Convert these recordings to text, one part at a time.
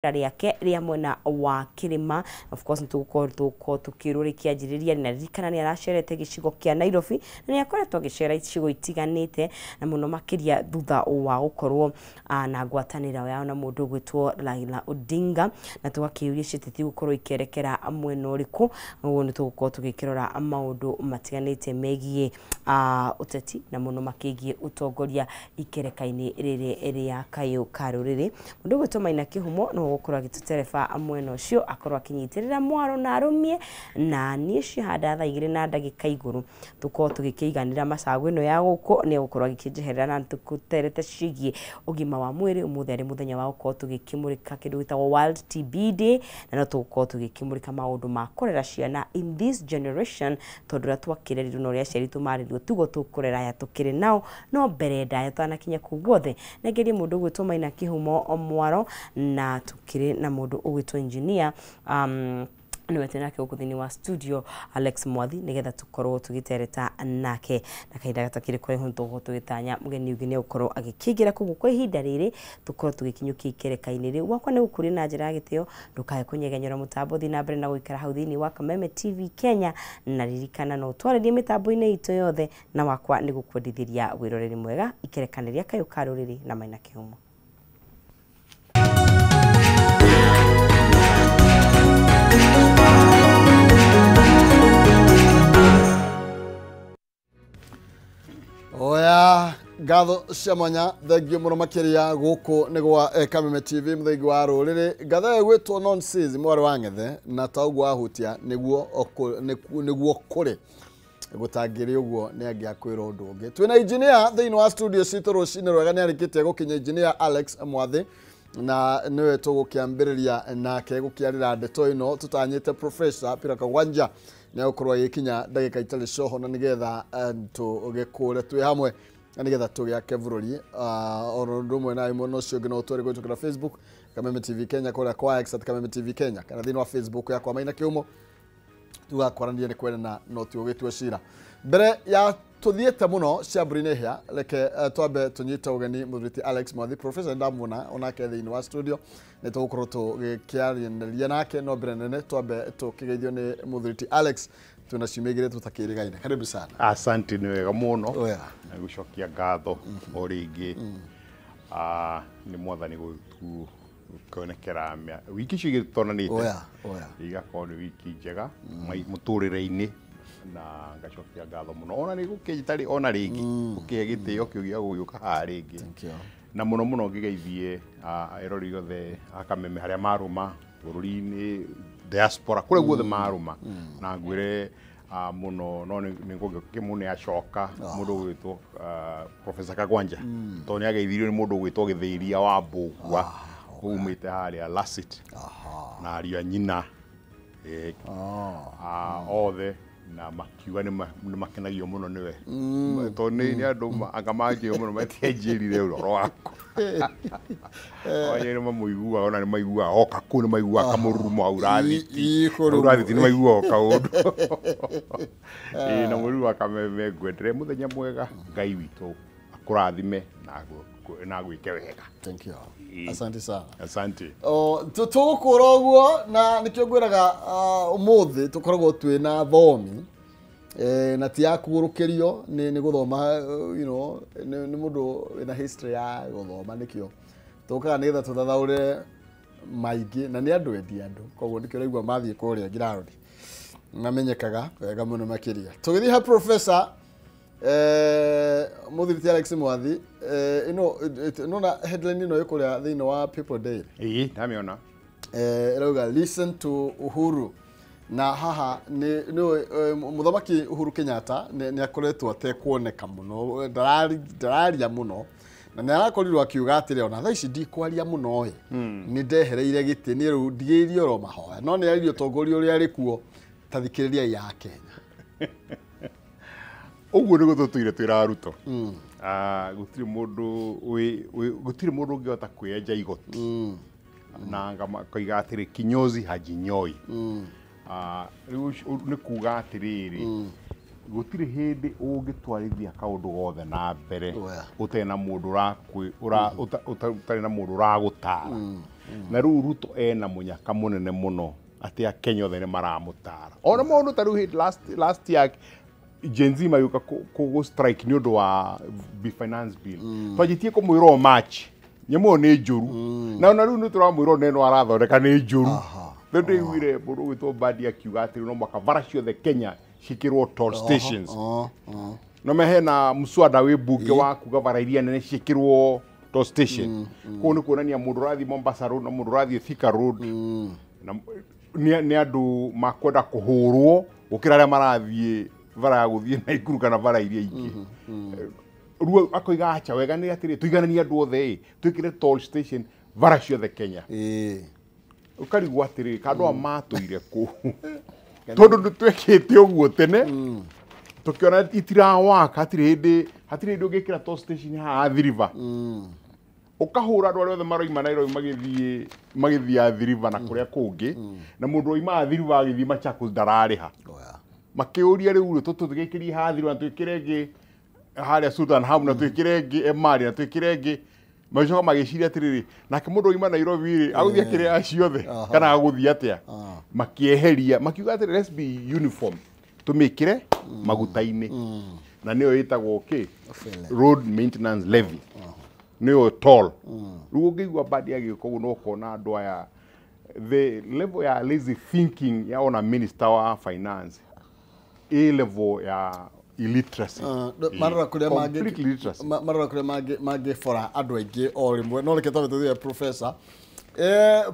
Rĩake rĩa mwena wa kĩrĩma. Of course nĩtũgũkorwo tũkĩrwo rĩkĩanjĩrĩria, na ririkana nĩ aracerete gĩcigo kĩa Nairobi na nĩ akoretwo agĩcera icigo itiganĩte, na mũno makĩria thutha wa gũkorwo na ngwatanĩro yao na mũndũ ũgwĩtwo Raila Odinga, na tũgakĩũria ciũteti gũkorwo ikĩerekera mwena ũrĩkũ. Ũguo nĩ tũgũkorwo tũgĩkĩrora maũndũ matiganĩte megiĩ ũteti na mũno makĩgiĩ ũtongoria ikereka-inĩ rĩrĩ rĩa kayũ ka rũrĩrĩ. Mũndũ ũgwĩtwo Maina Kĩhumo no gũkorwo agĩtũtereba mwena ũcio, akorwo akĩnyitĩrĩra mwaro na arũmie na niĩ cihanda thaa 2 na ndagĩka igũrũ tũkorwo tũgĩkĩiganĩra macago ĩno ya gũkũ. Nĩ egũkorwo agĩkĩnjeherera na tũterete ciĩgiĩ ũgima wa mwĩrĩ. Ũmũthĩ arĩ mũthenya wa gũkorwo tũgĩkĩmũrĩka kĩndũ gĩtagwo World TB Day, na no tũgũkorwo tũgĩkĩmũrĩka maũndũ ma kũrera ciana in this generation, tondũ ũrĩa twakĩrerirwo na ũrĩa aciari aitũ marerirwo tiguo tũkũrera aya tũkĩrĩ nao. No mbere ndaya tũtanakinya kũu guothe, nengerie mũndũ ũgwĩtwo Maina Kĩhumo mwaro, na tũkĩrĩ na mũndũ ũgwĩtwo engineer nĩwe twĩ nake gũkũ thĩinĩ wa studio, Alex Mwathi, nĩgetha tũkorwo tũgĩtereta nake na kahinda gatakĩrĩ kũraihu nĩtũgũkorwo tũgĩtanya mũgeni ũngĩ nĩ egũkorwo agĩkĩingĩra. Koguo kwa ihinda rĩrĩ tũkorwo tũgĩkinyũkia ikereka-inĩ rĩu gwakwa nĩ gũkũria na njĩra ya gĩtĩo. Ndũkae kũnyegenyera mũtambo, thiĩ na mbere na gũikara hau thĩinĩ wa Kameme TV Kenya, na ririkana no twarĩrie mĩtambo-inĩ itũ yothe, na wakwa nĩ gũkwendithĩria wĩroreri mwega ikereka-inĩ rĩa kayũ ka rũrĩrĩ na Maina Kĩhumo. Oya ngatho cia mwanya, thengio mũno makĩria. Gũkũ nĩ gwa Kameme TV, mũthengi wa rũrĩrĩ. Ngatho ĩyo ĩgwĩtwo Nonsense mwarĩ wa ng'ethe, na ta ũguo ahutia nĩguo nĩguo kũrĩ gũtangĩrĩ ũguo nĩ angĩakwĩra ũndũ ũngĩ. Twĩna engineer thĩinĩ wa studio citũ rũcinĩ rwega, nĩ arĩkĩtie gũkinya, engineer Alex Mwathi, na nĩwe tũgũkĩambĩrĩria nake gũkĩarĩra ndeto ĩno. Tũtanyĩte Professor Peter Kagwanja nĩ egũkorwo agĩkinya ndagĩka itarĩ coho, na nĩgetha tũgĩkũre twĩ hamwe na nĩgetha tũgĩake bũrũri. Oro ũndũ ũmwe na mwena ũcio ũngĩ, no ũtware kũhĩtũkĩra Facebook Kameme TV Kenya, kũrĩa kwa X @KamemeTV Kenya, kana thĩinĩ wa Facebook yakwa Maina Kĩhumo. Tugakwaranĩria nĩ kwendana no ti ũgĩtua cira. Mbere ya tuthiĩte mũno ciambũri-inĩ hĩa, reke twambe tũnyite ũgeni mũthuri Alex Mwathi. Professor ndamuona onake thĩinĩ wa studio, nĩ tũgũkorwo tũgĩkĩaranĩria nake, no mbere nene twambe tũkĩgeithio nĩ mũthuri Alex. Twĩna ciumia igĩrĩ tũtakĩrĩgaine. Karibu sana. Asante, nĩ wega mũno. Wega. Na gũcokia ngatho o rĩngĩ. Nĩ mwathani gũkĩonekera wiki icio igĩrĩ tũtonanĩte. Oya oya. Igakorwo nĩ wiki njega mũtũrĩre-inĩ, na ngacokia ngatho mũno ona nĩ gũkĩnjitarĩ ona rĩngĩ gũkĩhe gĩtĩo kĩu gĩa gũgĩũka haha rĩngĩ. Thank you. Na mũno mũno ngĩgeithie erori othe a Kameme harĩa marũma bũrũri-inĩ, diaspora, kũrĩa guothe marũma, na ngwĩre mũno no nĩ ngũkĩmũne acoka mũndũ ũgwĩtwo Professor Kagwanja, tondũ nĩ ageithirio nĩ mũndũ ũgwĩtwo Gĩthĩiria wa Mbũgua umĩte harĩa Lasit na ariũ a nyina othe, na makiuga nĩ makenagio mũno nĩwe, tondũ nĩ andũ anga manjĩo mũno matianjĩrire ũhoro waku. Oye, nĩ mamũiguaga, ona nĩ maiguaga oka kũu, nĩ maiguaga kamũrurumo hau rathiti. Igũrũ. Hau rathiti nĩ maiguaga kaũndũ. Ĩĩ, na mũruru wa Kameme, ngwendere mũthenya mwega. Ngai witũ akũrathime na agwĩke wega. Thank you. Asante sana. Asante. O tũgũkũra ũguo, na nĩkĩo ngwĩraga ũmũthĩ tũkoragwo twĩ na thomi na ti ya kũgũrũkĩrio nĩ gũthoma, nĩ mũndũ wĩna history ya gũthoma, nĩkĩo tũkaga nĩgetha tũthathaũre maingĩ, na nĩ andũ endi andũ, koguo nĩkĩo ũraigua mathiĩ kũrĩa ngiraũndi mamenyekaga wega mũno makĩria. Tũgĩthiĩ ha Professor mũthuri Alex Mwathi, ĩno nona headline ĩno ĩkũrĩa thĩinĩ wa People Daily. Ĩĩ, ndamĩona. Ĩrauga "Listen to Uhuru", na haha nĩ mũthamaki Uhuru Kenyatta nĩ akoretwo atekuoneka mũno, ndararia mũno, na nĩ arakorirwo akiuga atĩrĩ, ona thaa ici ndikwaria mũno ĩ, nĩ ndehereire gĩtĩ nĩ rĩu ndigĩirie oro mahoya, no nĩ aririe ũtongoria ũrĩa arĩ kuo ta thikĩrĩriai ya Kenya. Ũguo nĩguo tũtũire twĩra Ruto. Gũtirĩ mũndũ gũtirĩ mũndũ ũngĩhota kwĩenja igoti na koiga atĩrĩ, kinyozi hajinyoi. Rĩu nĩ kuga atĩrĩrĩ, Gũtirĩ hĩndĩ ũngĩtwarithia kaũndũ gothe na mbere ũtarĩ na mũndũ ũtarĩ na mũndũ ũragũtara. Na rĩu Ruto ena mũnyaka mũnene mũno atĩ Akenya othe nĩ maramũtara. Ona maũndũ ta rĩu hĩndĩ last year Gen Z magĩũka kũ strike nĩ ũndũ wa finance bill. Twanjĩtie kũmwĩra o March nyamũ ĩyo nĩ njũru. Na ona rĩu nĩ tũramwĩra ona ĩno arathondeka nĩ njũru. Rĩu ndĩiguire mũndũ ũgwĩtwo Mbadi akiuga atĩ no mũhaka bara ciothe Kenya ciĩkĩrwo toll stations. No hena mswada wĩ mbunge wa kuga bara iria nene ciĩkĩrwo toll station. Kũu nĩ kuonania mũndũ ũrathiĩ Mombasa Road na mũndũ ũrathiĩ Thika Road nĩ andũ makwenda kũhũrwo gũkĩra arĩa marathiĩ bara ya gũthiĩ Naikuru kana bara iria ingĩ. Ruo akoiga acha wega nĩ atĩrĩ tũigananie andũ othe ĩ twĩkĩre toll station bara ciothe Kenya. Ũkarigwo atĩrĩ kandũ aya matũire kũ tondũ nĩ twekĩte ũguo tene tũkĩona itirawaka hatirĩ hĩndĩ ũngĩkĩra toll station haha Athi River. Ũkahũra andũ arĩa othe maroima Nairobi magĩthiĩ Athi River na kũrĩa kũngĩ na mũndũ oima Athi River agĩthiĩ Machakos ndararĩha. Makĩũria rĩu tũgĩkĩrie haha Athi River na twĩkĩre ĩngĩ harĩa Sultan Hamu na twĩkĩre ĩngĩ Emali na twĩkĩre ĩngĩ magĩcoka magĩciria atĩrĩrĩ nake mũndũ oima Nairobi rĩ agũthiĩ akĩrĩa ciothe kana agũthiĩ atĩa. Makĩeheria makiuga atĩrĩ let's be uniform tũmĩkĩre maguta-inĩ na nĩyo ĩtagwo kĩ road maintenance levy nĩyo toll. Rĩu ũngĩigua Mbadi agĩũka ũguo no ũkona andũ aya the level ya lazy thinking ya ona minister wa finance a level ya illiteracy. Marora kũrĩa mangĩbora andũ aingĩ o rĩmwe no reke twambe tũthiĩ professor.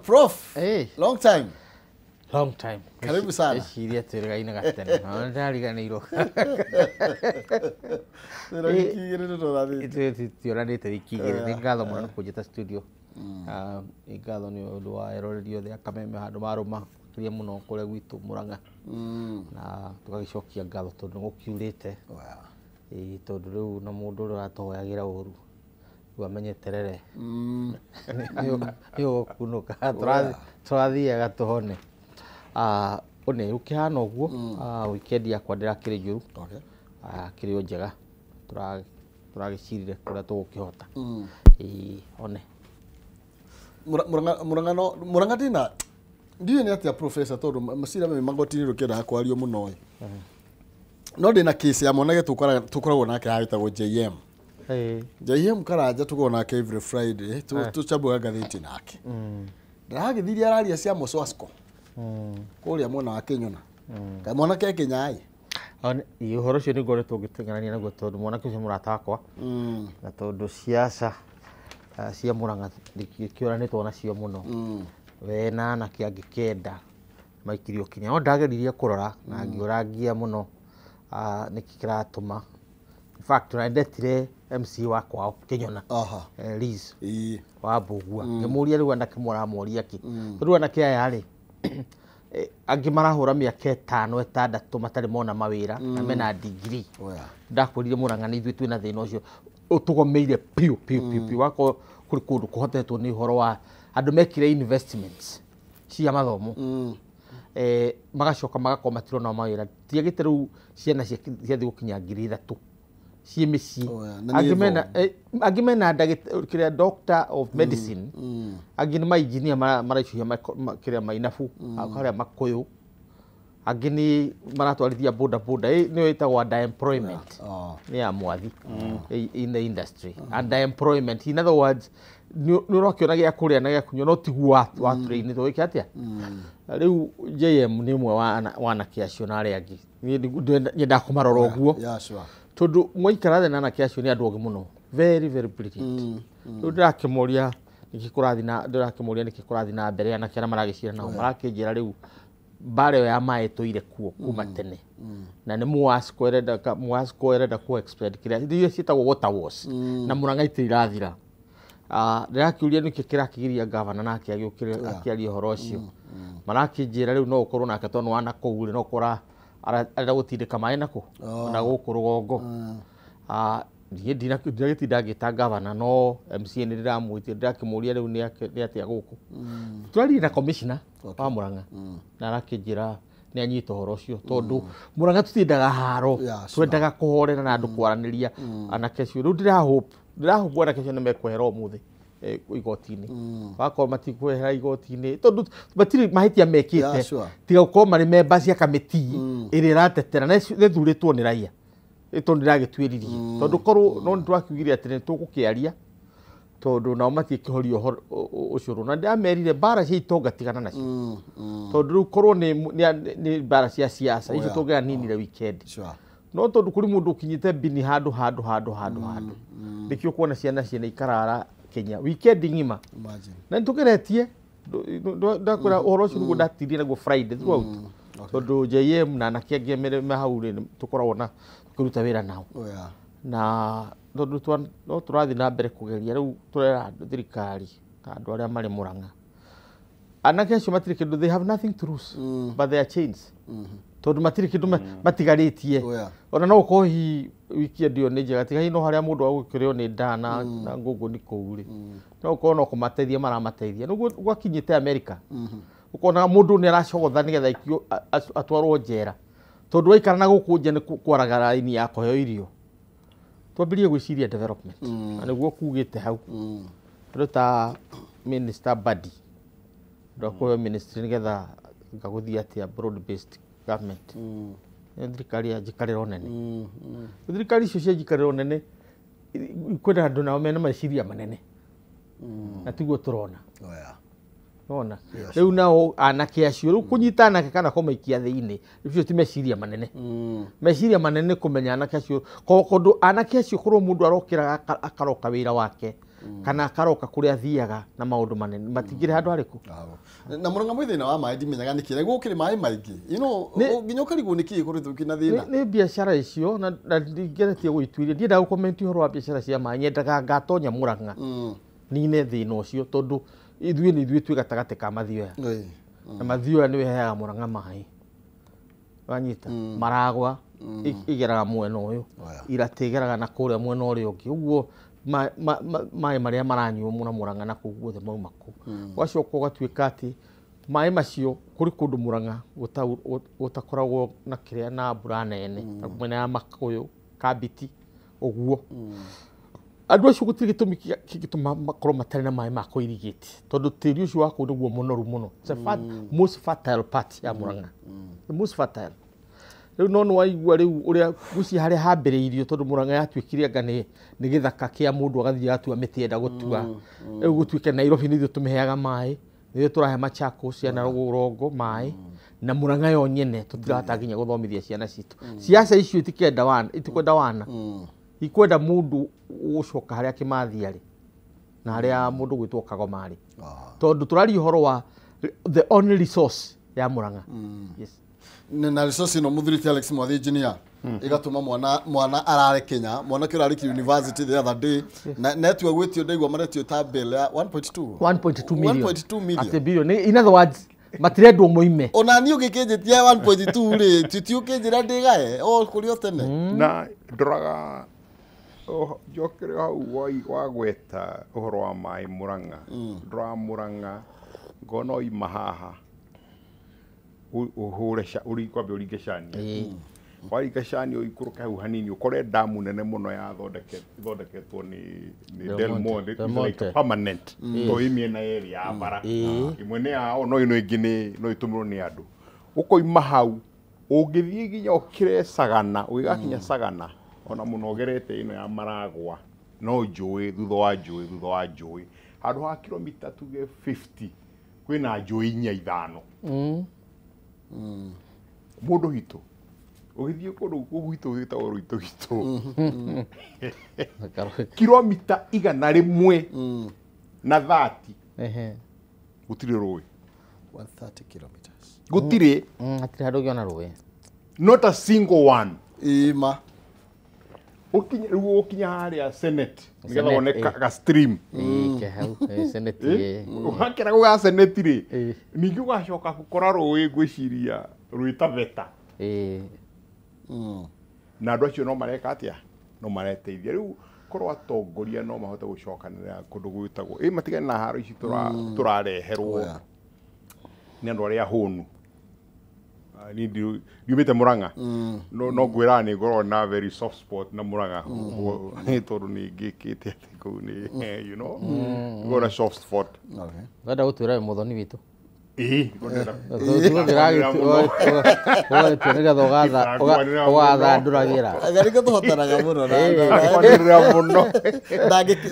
Prof, long time. Long time. Karibu sana. Eciria twĩrĩgaine gatene. Na ndariganĩirwo. Tũranĩte wiki igĩrĩ. Nĩ ngatho mũno nĩ kũnjĩta studio. Nĩ ngatho nĩ ũndũ wa eroreri othe a Kameme handũ marũma makĩria mũno kũrĩa gwitũ Murang'a. Na tũgagĩcokia ngatho tondũ nĩ gũkiurĩte. Tondũ rĩu na mũndũ ũrĩa ũratũhoyagĩra ũru rĩu amenyeterere nĩ ũgũkunũka. Tũrathiaga tũhone. One ũkĩhana ũguo weekend yakwa ndĩrakĩrĩ njũru. Kĩrĩ o njega tũragĩcirire kũrĩa tũgũkĩhota. One Murang'a ndina ndiũĩ nĩ atĩa professor tondũ macira me magoti-inĩ rũkĩendaga kwario mũno ĩ. No ndĩna case ya mwanake tũkoragwo nake haha wĩtagwo JM. JM Karanja tũkoragwo nake every Friday tũcambuaga ngathĩti nake. Ndĩragĩthirie araria cia Moswasco kũrĩa mwena wa Kĩnyona. Kaĩ mwanake Kenya ĩ? Ũhoro ũcio nĩ ngoretwo ngĩteng'erania naguo tondũ mwanake ũcio mũrata wakwa na tondũ siasa cia Murang'a ndikĩũranĩtwo nacio mũno. We na anake angĩ kenda maikirio kinya no ndageririe kũrora na ngĩũrangia mũno nĩkĩ kĩratũma. In fact na ndetire MC wa kwao Kĩnyona Liz wa Mbũgua ngĩmũria rĩu anake mũramoria kĩ tondũ anake aya rĩ angĩ marahũra mĩaka 5 6 matarĩ mona mawĩra na mena degree. Ndakwĩrire Murang'a nĩ ithuĩ twĩna thĩna ũcio ũtũgomeire piũ piũ piũ piũ wakorwo kũrĩ kũndũ kũhotetwo nĩ ũhoro wa andũ mekire investments cia mathomo magacoka magakorwo matirona mawĩra. Tiagĩte rĩu ciana ciathiĩ gũkinya 3,000 ciĩ mĩciĩ. Angĩ mena kĩrĩa doctor of medicine, angĩ nĩ mainjinia maraicũhia kĩrĩa mainabu harĩa Makũyũ, angĩ nĩ maratwarithia boda boda nĩyo ĩtagwo underemployment nĩ ya mwathi in the industry. Underemployment in other words nĩ ũrakĩona gĩa kũrĩa na gĩa kũnyua no tiguo wa train twĩke atĩa. Rĩu JM nĩ ũmwe wa anake acio na arĩa angĩ nyendaga kũmarora ũguo tondũ mwaikara thĩ na anake acio nĩ andũ ogĩ mũno, very very brilliant. Rĩu ndĩrakĩmoria nĩkĩ kũrathiĩ na mbere anake arĩa maragĩcira nao marakĩnjĩra rĩu mbara ĩyo ya maĩ tũire kuo kuma tene na nĩ Muasco ĩrenda kũ expand kĩrĩa iria ciĩtagwo water wars na Murang'a itirĩ irathira. Ndĩrakĩũria nĩkĩ kĩrakĩgiria gavana nake agĩũkĩre akĩaria ũhoro ũcio. Marakĩnjĩra rĩu no ũkorwo nake tondũ wa nakũu rĩ no ũkora arenda gũtindĩka maĩ nakũ na gũkũ rũgongo. Niĩ ndinagĩtinda ngĩta gavana no MCA nĩ ndĩramwĩtire ndĩrakĩmũria rĩu nĩ atĩa gũkũ. Tũraririe na commissioner wa Murang'a na arakĩnjĩra nĩ anyita ũhoro ũcio tondũ Murang'a tũtiendaga haro, twendaga kũhorera na andũ kwaranĩria anake acio. Rĩu ndĩrahope anake acio nĩ mekwehera ũmũthĩ igoti-inĩ, wakorwo matikwehera igoti-inĩ tondũ matirĩ mahĩtia mekĩte, tiga gũkorwo marĩ memba cia kamĩtĩ ĩrĩa ĩratetera na ĩthurĩtwo nĩ raia tondũ ndĩragĩtuĩririe, tondũ korwo no nĩtwakiugire atĩ nĩ tũgũkĩaria tondũ nao matiĩkĩhoria ũhoro ũcũrũ, na ndĩramerire mbara cia itonga tigana nacio, tondũ rĩu korwo nĩ mbara cia siasa icio tũngĩaninire weekend, no tondũ kũrĩ mũndũ ũkinyĩte mbini handũ handũ handũ handũ handũ, nĩkĩo kuona ciana ciene ikarara Kenya weekend ng'ima. Na nĩtũgeretie, ndakwĩra ũhoro ũcio nĩguo ndatirie naguo Friday throughout, tondũ JM na anake angĩ me hau rĩ tũkoragwo na tũkĩruta wĩra nao, na tondũ no tũrathiĩ na mbere kũgeria. Rĩu tũrera thirikari na andũ arĩa marĩ Murang'a, anake acio matirĩ kĩndũ, they have nothing to lose but they are chains, tondũ matirĩ kĩndũ matigarĩtie. Ona no ũkorwo hihi weekend ĩyo nĩ njega, tiga hihi no harĩa mũndũ agũkĩrĩo nĩ nda na ngũngũni kũu rĩ, no ũkorwo no kũmateithia maramateithia. Nĩguo gwakinyĩte America, ũkona mũndũ nĩ aracogotha nĩgetha aikio atwarwo njera, tondũ waikara na gũkũ nja nĩ kwaraga raini ya kũheo irio. Twambĩrĩrie gwĩciria development, na nĩguo kugĩte hau andũ ta Minister Badi ndakũheo ministry nĩgetha ngagũthiĩ atĩa broad based government, nĩ thirikari ya njikarĩro nene. Thirikari icio cia njikarĩro nene kwenda andũ nao mena meciria manene, na tiguo tũrona. Nona rĩu nao anake acio rĩu kũnyita anake kana kũmaikia thĩinĩ icio ti meciria manene. Meciria manene nĩ kũmenya anake acio, kũndũ anake acio korwo mũndũ arokĩra akaroka wĩra wake kana akaroka kũrĩa athiaga na maũndũ manene, matingĩrĩ handũ harĩkũ. Na Murang'a mwĩ thĩna wa maĩ, ndimenyaga nĩkĩ na gũkĩrĩ maĩ maingĩ, you know, nginya ũkarigwo nĩkĩ gĩkoretwo kĩna thĩna. Nĩ biacara icio na ndingeretie gũituiria, ndiendaga gũcomment ũhoro wa biacara cia maĩ, nyendaga ngatonya Murang'a nine thĩna ũcio, tondũ ithuĩ nĩ ithuĩ twĩ gatagatĩ ka mathioya, na mathioya nĩwe heaga Murang'a maĩ, wanyita maragwa igeraga mwena ũyũ, iratĩ igeraga na kũrĩa mwena ũrĩa ũngĩ, ũguo maĩ marĩa maranyuo mũno Murang'a na kũu guothe mauma kũu. Ũgacoka ũgatuĩka atĩ maĩ macio kũrĩ kũndũ Murang'a gũtakoragwo na kĩrĩa na mbura nene, mwena ya Makũyũ Kambiti ũguo, andũ acio gũtirĩ gĩtũmi kĩngĩtũma makorwo matarĩ na maĩ ma kũ-irrigate, tondũ tĩri ũcio wa kũu nĩguo mũnoru mũno. It's the most fertile part ya Murang'a, the most fertile. Rĩu no nĩwaigua rĩu ũrĩa ngwĩciria harĩa hambĩrĩirio, tondũ Murang'a yatuĩkire anga nĩ gĩthaka kĩa mũndũ agathiĩ agatua mĩtĩ enda gũtua. Rĩu gũtuĩke Nairobi nĩ ithuĩ tũmĩheaga maĩ, nĩ ithuĩ tũrahe Machakos ciana rũgongo maĩ, na Murang'a yo nyene tũtirahota nginya gũthomithia ciana citũ. Ciaca icio itikwenda wana, ikwenda mũndũ ũgũcoka harĩa Kĩmathi arĩ na harĩa mũndũ gwĩtwo Kagoma arĩ, tondũ tũraria ũhoro wa the only resource ya Murang'a. Yes. Na resource ĩno mũthuri Alex Mwathi engineer ĩgatũma mwana arare Kenya, mwana kĩo ararĩ university the other day, na network gwĩtio ndaigua maretio ta bill ya 1.2 million. 1.2 million. Atĩ billion. In other words, matirendwo moime. Ona niĩ ũngĩkĩnjĩtia 1.2 rĩ, ti ũkĩnjĩra ndĩgae o kũrĩ o tene. Na ndoraga njokere hau wagweta ũhoro wa maĩ Murang'a, ndoraga Murang'a ngona oima haha ũhũre kwambe ũringe cani, waringa cani ũikũrũke hau hanini ũkore damu nene mũno yathondeketwo nĩ Del Monte, like permanent, to ĩ mĩena yerĩ ya bara, ĩmwe nĩ yao no ĩno ĩngĩ no ĩtũmĩrwo nĩ andũ. Ũkoima hau ũngĩthiĩ nginya ũkĩre Sagana, ũgĩgakinya Sagana ona mũno ũgerete ĩno ya Maragwa, no njũĩ thutha wa njũĩ thutha wa njũĩ, handũ ha kilomita tuge 50 kwĩna njũĩ inya ithano. Mũndũ witũ ũgĩthiĩ kũndũ kũu gwitũ gwĩtagwo Rũitũ Gitũ, kilomita 130 gũtirĩ rũĩ. 130 kilometers gũtirĩ, hatirĩ handũ ũngĩona rũĩ, not a single one. Ima Ũkinye rĩu ũkinya harĩa Senate nĩgetha wone ga stream ũgakĩra kũu ga Senate rĩ, ningĩ ũgacoka gũkora rũĩ ngwĩciria rwĩ Taveta, na andũ acio no mareka atĩa, no mareteithia. Rĩu korwo atongoria no mahote gũcokanĩrĩra kũndũ gwĩtagwo ĩ matigane na haro ici tũrareherwo nĩ andũ arĩa hũnu. Ni ndiumĩte Murang'a no ngwĩraga nĩ ngoragwo na very soft spot na Murang'a tondũ nĩ ngĩkĩte atĩ kũu nĩ you know ngoragwo na soft spot. Wenda gũtwĩra wĩ mũthoni witũ. Ĩĩ nĩgetha ũgathandũragĩra. Ngarĩko tũhotanaga mũno na mũno.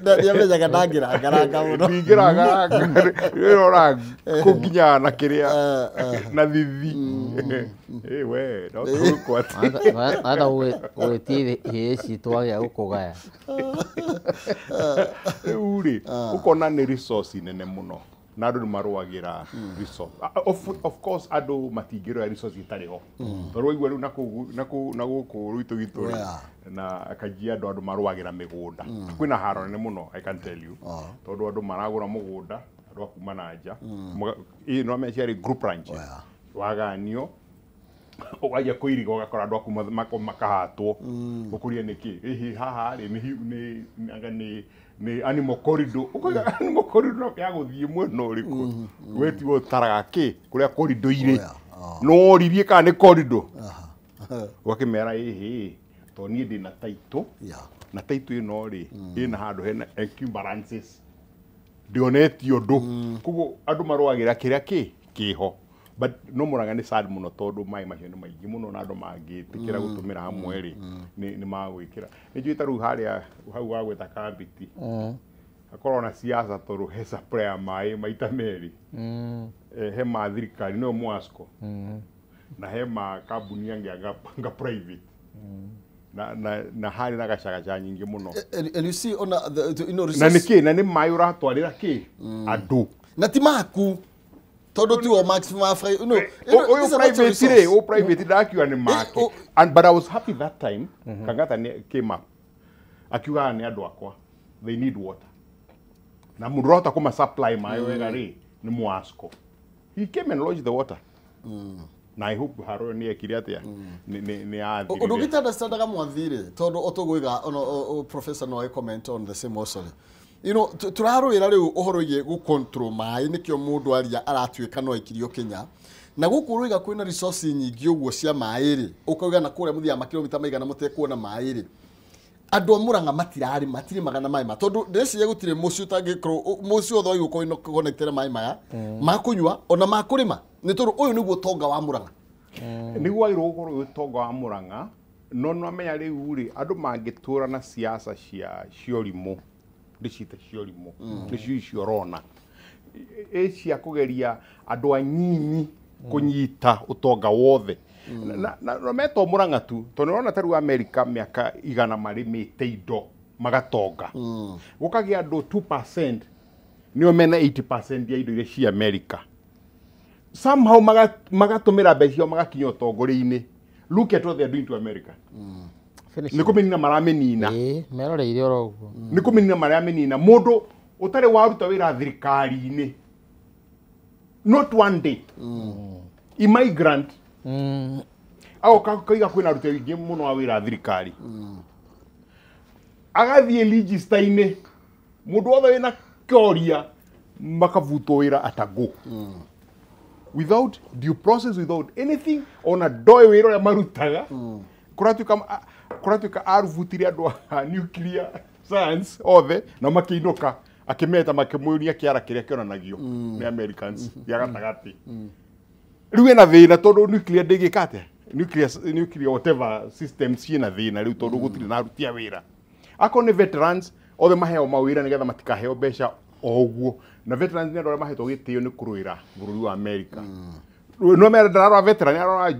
Ndamenyaga ndangĩrangaranga mũno. Ndingĩrangaranga rora kũnginya na kĩrĩa na thithi. Ĩ we no tũgũkwo atĩ. Wenda gũgĩtie ihĩĩ citũ wagĩa gũkũgaya. Rĩu rĩ ũkona nĩ resource nene mũno. Na andũ nĩ marũagĩra resource. Of course andũ matingĩrũa resource itarĩ ho. Tondũ waigua rĩu na gũkũ rwitũ gitũ rĩ na Kajiado andũ marũagĩra mĩgũnda. Kwĩna haro nene mũno I can tell you. Tondũ andũ maragũra mũgũnda andũ a kuma na nja. Ĩ no meciarĩ group ranch. Waganio ũgathia kũiriga ũgakora andũ aku makahatwo. Ũkũria nĩkĩ? Ĩhĩ haha rĩ nĩ nĩ animal corridor. Ũkoiga animal corridor ya gũthiĩ mwena ũrĩkũ? We tiwe ũtaraga kĩ kũrĩa corridor irĩ. No woririe kana nĩ corridor. Ũgakĩmera ĩhĩ tondũ niĩ ndĩna title na title ĩno rĩ ĩna handũ hena encumbrances ndĩonetio ũndũ. Koguo andũ marũagĩra kĩrĩa kĩ kĩho. But no Murang'a nĩ sad mũno tondũ maĩ macio nĩ maingĩ mũno na andũ mangĩtĩkĩra gũtũmĩra hamwe rĩ nĩ magwĩkĩra. Nĩ njũĩ ta rĩu harĩa hau wagwĩta Kambiti hakoragwo na siasa tondũ he supply ya maĩ maita merĩ. He ma thirikari nĩyo Mwasco na he ma kambuni angĩ anga private na harĩ na gacagaca nyingĩ mũno. And you see on the you know na nĩ kĩ na nĩ maĩ ũratwarĩra kĩ andũ na ti maku tondũ ti o maximum you know ũyũ private rĩ ũyũ private ndakiuga nĩ make. And but I was happy that time Kangata came up akiuga nĩ andũ akwa they need water na mũndũ ũrahota kũma supply maĩ wega rĩ nĩ Mwasco. He came and launched the water. Na I hope haro nĩ ekire atĩa nĩ athirire. Ũndũ ũngĩ understandaga mwathire tondũ otũgũiga professor no comment on the same also. You know tũrarũĩra rĩu ũhoro wĩgiĩ gũ control maĩ nĩkĩo mũndũ aria aratuĩka no aikirio Kenya na gũkũ ũroiga kwĩna resource nyingĩ ũguo cia maĩ rĩ ũkauga na kũrĩa mũthiaga makilomita maigana mũtekuona maĩ rĩ andũ a Murang'a matirarĩ matirĩmaga na maĩ ma tondũ ndĩreciria gũtirĩ mũciĩ ũtangĩkorwo mũciĩ wothe wagĩrĩirwo gũkorwo connected na maĩ maya ma kũnyua ona ma kũrĩma nĩ tondũ ũyũ nĩguo ũtonga wa Murang'a. Nĩguo wagĩrĩirwo gũkorwo wĩ ũtonga wa Murang'a no nĩwamenya rĩu rĩ andũ mangĩtũra na siasa cia ũrimũ ndĩciĩte cia ũrimũ nĩcio icio ũrona ĩ cia kũgeria andũ anyinyi kũnyita ũtonga wothe na metwo Murang'a tu tondũ nĩũrona ta rĩu America mĩaka igana marĩmĩte indo magatonga gũkagĩa andũ 2% nĩo mena 80% ya indo iria cia America somehow magatũmĩra mbeca ciao magakinya ũtongoria-inĩ. Look at what they are doing to America. Nĩ kũmĩnina maramĩnina. Meroreire oro ũguo. Nĩ kũmĩnina maramĩnina mũndũ ũtarĩ waruta wĩra thirikari-inĩ not one day immigrant agoka kaiga kwĩna aruti aingĩ mũno a wĩra thirikari agathiĩ register-inĩ mũndũ wothe wĩna kĩoria makavutwo wĩra atago without due process without anything ona ndoĩ wĩra ũrĩa marutaga kũratuĩka arubutire andũ a nuclear science othe na makĩinũka akĩmeta makĩmũria kĩara kĩrĩa kĩonanagio nĩ Americans gĩa gatagatĩ. Rĩu ena thĩna tondũ nuclear ndĩngĩka atĩa nuclear whatever system ciĩna thĩna rĩu tondũ gũtirĩ na aruti a wĩra. Akorwo nĩ veterans othe maheo mawĩra nĩgetha matikaheo mbeca o ũguo na veterans nĩ andũ arĩa mahetwo gĩtĩo nĩ kũrũĩra bũrũri wa America. No mera ndararora veteran arora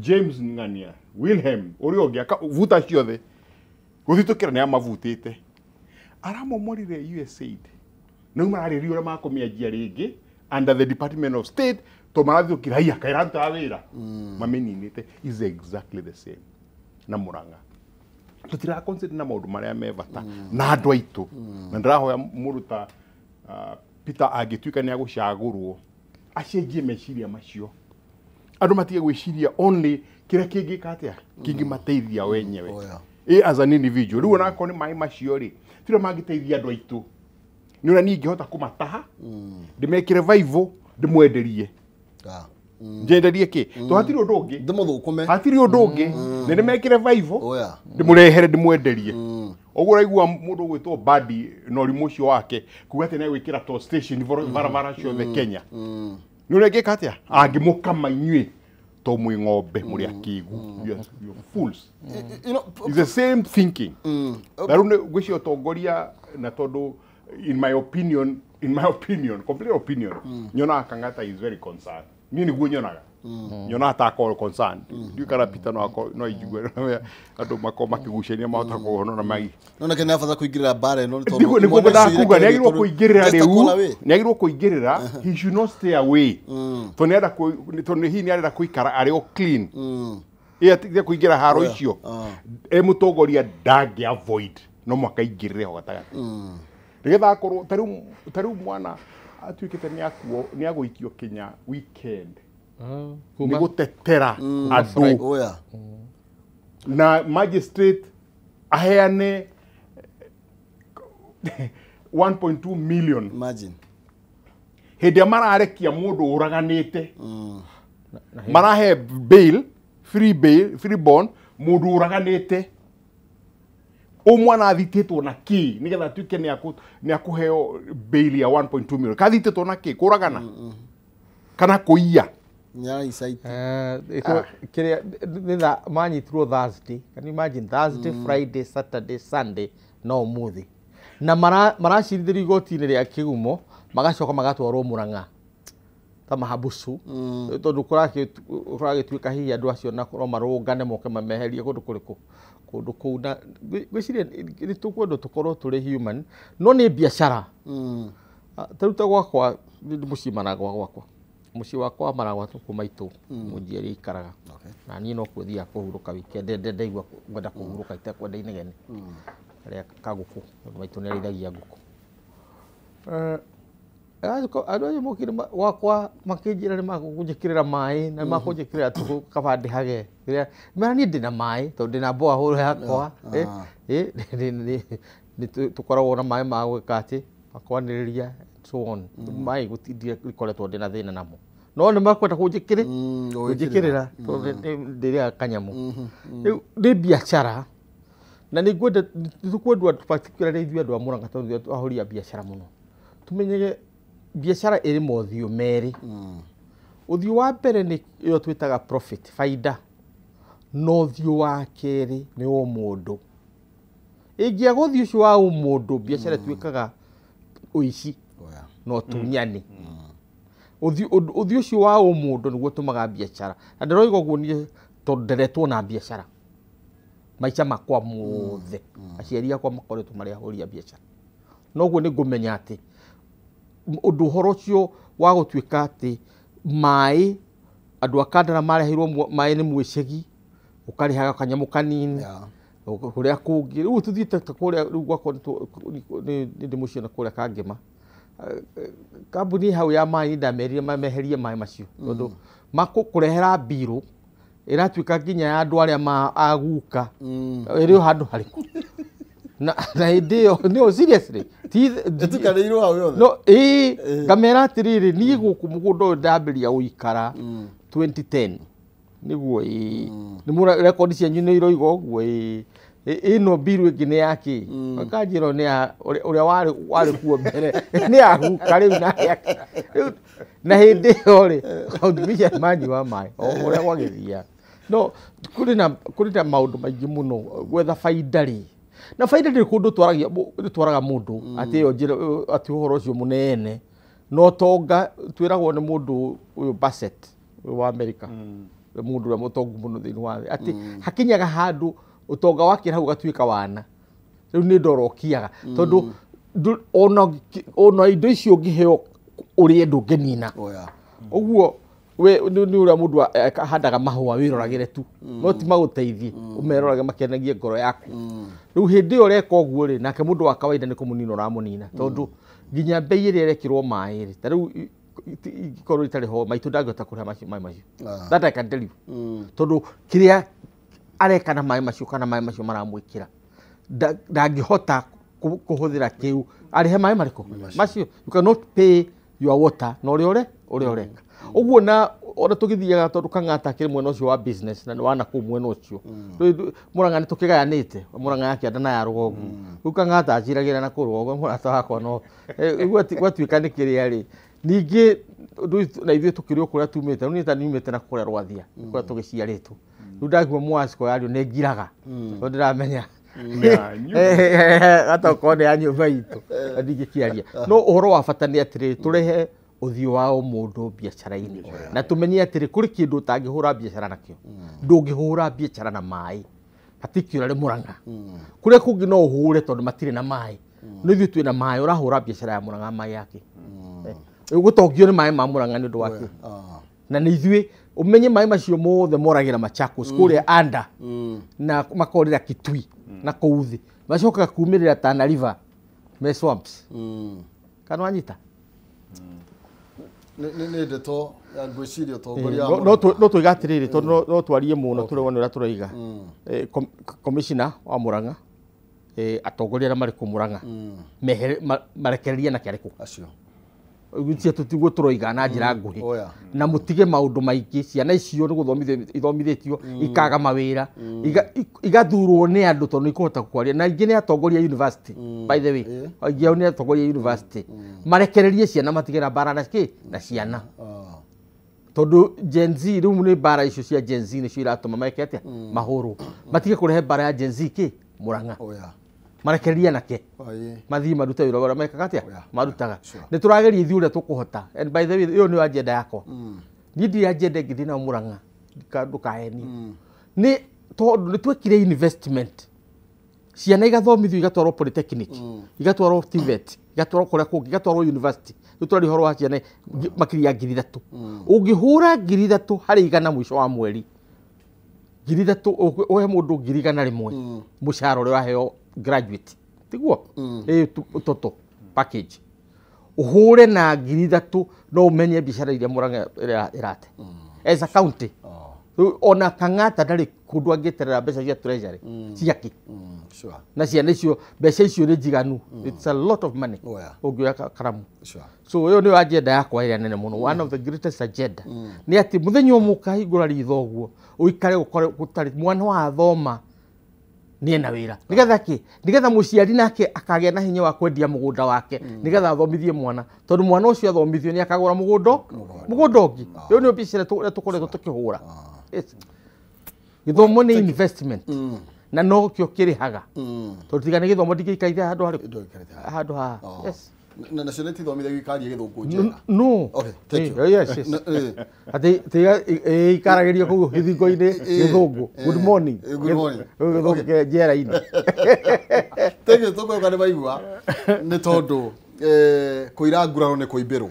James Ng'ania Wilhelm ũrĩa ũngĩ vuta ciothe gũthitũkĩra nĩ amavutĩte aramomorire USAID na rĩu mararĩria ũrĩa makũmĩanjia rĩngĩ under the Department of State to marathithũkĩra haiya kaĩ ĩrarutaga wĩra mamĩninĩte is exactly the same na Murang'a. Tũtira concentrate na maũndũ marĩa me bata na andũ aitũ na ndĩrahoya mũndũ ta Peter angĩtuĩka nĩ agũcagũrwo acenjie meciria macio andũ matige gwĩciria only kĩrĩa kĩngĩka atĩa kĩngĩmateithia wenyewe ĩ as an individual. Rĩu onakorwo nĩ maĩ macio rĩ tira mangĩteithia andũ aitũ nĩ ũrĩa niĩ ingĩhota kũmataha ndĩmekĩre vaivo ndĩmwenderie Njenderie kĩ? To hatirĩ ũndũ ũngĩ. Ndĩmũthũkũme. Hatirĩ ũndũ ũngĩ. Nĩ ndĩmekĩre vaivo. Oya. Ndĩmũrehere ndĩmwenderie. Ũguo ũraigua mũndũ ũgwĩtwo Badi na ũrimũ ũcio wake kuga atĩ nĩegwĩkĩra toll station barabara ciothe Kenya. Nĩ ũrĩa angĩka atĩa? Angĩmũkama inyuĩ to mwĩ ng'ombe mũrĩ akĩgu. You are fools. You know, It's the same thinking. Na rĩu ngwĩciria ũtongoria na tondũ in my opinion, complete opinion, nyonaga Kang'ata is very concerned. Niĩ nĩguo nyonaga. Nyonaga ta akorwo concerned. Ndiũĩ kana Peter no aigue andũ makorwo makĩgucania mahota kũhonora mai. No nake nĩ abata kũingĩrĩra mbara ĩno nĩ tondũ Nĩguo mwana ũcio ndakuga nĩ agĩrĩirwo tondũ kũingĩrĩra just a rĩu. call away. Nĩ agĩrĩirwo kũingĩrĩra. He should not stay away. Tondũ nĩ arenda tondũ hihi nĩ arenda kũikara arĩ o clean. Ĩ atige kũingĩra haro icio. E mũtongoria ndangĩ avoid no mũhaka aingĩrĩre ho gatagatĩ. Nĩgetha akorwo ta rĩu mwana atuĩkĩte nĩ agũikio Kenya weekend. Nĩ gũtetera andũ Oya. na magistrate aheane 1.2 million. Imagine. Hĩndĩ ĩrĩa mararekia mũndũ ũraganĩte marahe bail, free bail, free bond mũndũ ũraganĩte ũ mwana athitĩtwo na kĩ nĩgetha atuĩke nĩ akũheo bail ya 1.2 million kathitĩtwo na kĩ kũragana kana kũiya. Kĩrĩa nĩ manyitirwo Thursday. Can you imagine? Thursday, Friday, Saturday, Sunday na ũmũthĩ. Na maracirithĩrio igoti-inĩ rĩa Kĩgumo magacoka magatwarwo Murang'a ta mahabucu tondũ kũragĩtuĩka hihi andũ acio na no marũngane moke mameherie kũndũ kũrĩkũ kũndũ kũu na ngwĩciria nĩ tũkwendwo tũkorwo tũrĩ human no nĩ biacara. Ta rĩu ta gwakwa nĩ mũciĩ Maragwa gwakwa mũciĩ wakwa Maragwa tũkũ maitũ mũnjiari aikaraga na niĩ no kuo thiaga kũhurũka weekend ndaigua ngwenda kũhurũka itekwenda inegene karĩa ka ngũkũ tondũ maitũ nĩ arĩithagia ngũkũ. Andũ acio mokire gwakwa makĩnjĩra nĩ makũnjĩkĩrĩra maĩ na makũnjĩkĩrĩra tũkũ kaba ndĩhage mera niĩ ndĩna maĩ tondũ ndĩna borehole yakwa nĩ tũkoragwo na maĩ ma gwĩka atĩ makwanĩrĩria so on maĩ gũtikoretwo ndĩna thĩna namo no nĩ makwenda kũnjĩkĩrĩra tondũ ndĩrĩaga kanyamũ. Rĩu nĩ biacara na nĩ ngwenda tũkwendwo particularly ithuĩ andũ a Murang'a tondũ ithuĩ ahũri a biacara mũno tũmenyage biacara ĩrĩ mothiũ merĩ. Ũthiũ wa mbere nĩ ĩyo twĩtaga profit baida na ũthiũ wa kerĩ nĩ ũmũndũ. Ĩngĩaga ũthiũ ũcio wa ũmũndũ biacara ĩtuĩkaga ũici na ũtunyani. Ũthiũ ũcio wa ũmũndũ nĩguo ũtũmaga biacara na ndĩroiga ũguo niĩ tondũ nderetwo na biacara maica makwa mothe aciari akwa makoretwo marĩ ahũri a biacara noguo nĩ ngũmenya atĩ ũndũ ũhoro ũcio wa gũtuĩka atĩ maĩ andũ a Kandara mareheirwo maĩ nĩ mwĩcegi ũkarĩhaga kanyamũ kanini kũrĩa kũngĩ rĩu tũthiĩte ta kũrĩa rĩu gwakwa nĩ ndĩ mũciĩ na kũrĩa Kangema kambuni hau ya maĩ ndamerire mameherie maĩ macio tondũ makũrehera mbirũ ĩratuĩka nginya ya andũ arĩa aguka ĩrĩ o handũ harĩkũ na hĩndĩ ĩyo no seriously ĩtukanĩirwo hau yothe no ĩĩ ngamera atĩrĩrĩ niĩ gũkũ mũgũnda ũyũ ndambĩrĩria gũikara 2010 nĩguo ĩĩ nĩ rekondi cianyu nĩ iroiga ũguo ĩĩ ĩno mbirũ ĩngĩ nĩ yakĩ makanjĩra nĩ ya ũrĩa warĩ kuo mbere nĩ yaguka rĩu na yake na hĩndĩ ĩyo rĩ audivision manyua maĩ o ũrĩa gwagĩthiaga no kũrĩ na maũndũ maingĩ mũno gwetha baida rĩ na baida ndĩrĩ kũndũ twaraga mũndũ atĩ ĩyo njĩra atĩ ũhoro ũcio mũnene no tonga twĩragwo nĩ mũndũ ũyũ Bassett ũyũ wa America mũndũ ũrĩa mũtongu mũno thĩinĩ wa thĩ atĩ hakinyaga handũ ũtonga wakĩra hau ũgatuĩka wana rĩu nĩ ndorokiaga tondũ ona indo icio ũngĩheo ũrĩe ndũngĩnina ũguo we nĩ ũrĩa mũndũ ahandaga mahũa wĩroragĩre tu no ti magũteithie ũmerorage makenagie ngoro yaku rĩu hĩndĩ ĩyo ũreka ũguo rĩ nake mũndũ wa kawaida nĩ kũmũnina ũramũnina tondũ nginya mbei ĩrĩa ĩrekĩrwo maĩ rĩ ta rĩu ingĩkorwo itarĩ ho maitũ ndangĩhota kũrĩha maĩ macio that I can tell you tondũ kĩrĩa areka na maĩ macio kana maĩ macio maramwĩkĩra ndangĩhota kũhũthĩra kĩu arĩhe maĩ marĩkũ macio. You cannot pay your water na ũrĩa ũreka ũguo na Ona tũgĩthiaga tondũ Kang'ata akĩrĩ mwena ũcio wa business na nĩ wana kũu mwena ũcio. Rĩu Murang'a nĩ tũkĩgayanĩte, Murang'a ya kĩanda na ya rũgongo. Rĩu Kang'ata anjiragĩra na kũu rũgongo mũrata wakwa no gwatuĩka nĩ kĩrĩa rĩ. Ningĩ na ithuĩ tũkĩrĩ o kũrĩa tumĩte, rĩu niĩ ta nyumĩte na kũrĩa Rwathia, kũrĩa tũgĩciarĩtwo. Rĩu ndagua Mwasco yario nĩ ngiraga, tondũ ndĩramenya atokorwo nĩ ya nyũmba itũ na ndingĩkĩaria. No ũhoro wa bata nĩ atĩrĩrĩ, tũrehe ũthiũ wa o mũndũ biacara-inĩ na tũmenye atĩrĩ kũrĩ kĩndũ ũtangĩhũra biacara nakĩo. Ndũngĩhũra biacara na maĩ, particularly Murang'a. Kũrĩa kũngĩ no ũhũre tondũ matirĩ na maĩ, no ithuĩ twĩna maĩ, ũrahũra biacara ya Murang'a maĩ yake. Gũtongio nĩ maĩ ma Murang'a nĩ ũndũ wa kĩ? Na nĩ ithuĩ ũmenye maĩ macio mothe moragĩra Machakos kũrĩa anda na makorĩra Kitui na kũu thĩ, macokaga kumĩrĩra Tana River me swamps. Kana wanyita? Nĩ ndeto ya ngwĩciria ũtongoria. No tũiga atĩrĩrĩ, tondũ no twarie mũno tũrĩgwo nĩ ũrĩa tũroiga. Commissioner wa Murang'a, atongoria arĩa marĩ kũu Murang'a marekererie na kĩarĩkũ acio cia tũtiguo tũroiga na njĩra nguhĩ, na mũtige maũndũ maingĩ. Ciana icio nĩ gũthomithio ithomithĩtio ikaga mawĩra, igathurwo nĩ andũ tondũ ikũhota kwaria, na ingĩ nĩ atongoria university, by the way, aingĩ ao nĩ atongoria university. Marekererie ciana matige na mbara na kĩ na ciana, tondũ Gen Z rĩu nĩ mbara icio cia Gen Z nĩcio iratũma meke atĩa, mahũrwo. Matige kũrehe mbara ya Gen Z kĩ Murang'a, marekererie nake mathiĩ marute wĩra ũrĩa mekaga atĩa, marutaga. Nĩ tũrageria ithuĩ ũrĩa tũkũhota. And by the way, ĩyo nĩyo agenda yakwa. Niĩ ndirĩ agenda ĩngĩ ndĩ nayo Murang'a, ndũkahenio. Nĩ tondũ nĩ twekire investment, ciana igathomithio, igatwarwo polytechnic, igatwarwo TVET, igatwarwo kũrĩa kũngĩ, igatwarwo university. Rĩu tũraria ũhoro wa ciana makĩria ya 3,000. Ũngĩhũra 3,000 harĩ igana mũico wa mweri, 3,000 ũhe mũndũ 100,000 mũcara ũrĩa waheo graduate, tiguo toto package, ũhũre na 3,000 no ũmenye biacara iria Murang'a ĩrate as a county. Ona Kang'ata ndarĩ kũndũ angĩeterera mbeca cia treasury ciake, na ciana icio mbeca icio nĩ njiganu. It's a lot of money ũngĩoya karamu. So ĩyo nĩyo agenda yakwa ĩrĩa nene mũno, one of the greatest agenda nĩ atĩ mũthenya ũmwe ũkahingũra ritho ũguo ũikare gũtarĩ mwana wathoma nĩ ena wĩra, nĩgetha kĩ, nĩgetha mũciari nake akagĩa na hinya wa kwendia mũgũnda wake nĩgetha athomithie mwana, tondũ mwana ũcio athomithio nĩ akagũra mũgũnda ũngĩ. Ĩyo nĩyo biacara ĩrĩa tũkoretwo tũkĩhũra. Gĩthomo nĩ investment na nokĩo kĩrĩhaga, tondũ tiga nĩ gĩthomo ndingĩikarire handũ harĩkũ, handũ haha. Yes. Na ciana itithomithagio ikaria gĩthũngũ njega. No. Okay, thank you. Yes, yes. Atĩ ikaragĩrio kũu gĩthingo-inĩ gĩthũngũ. Good morning. Good morning. Gĩthũngũ kĩa njera-inĩ. Thank you, tũkũĩka nĩ maigua nĩ tondũ kũira nguraro nĩ kũimbĩrwo.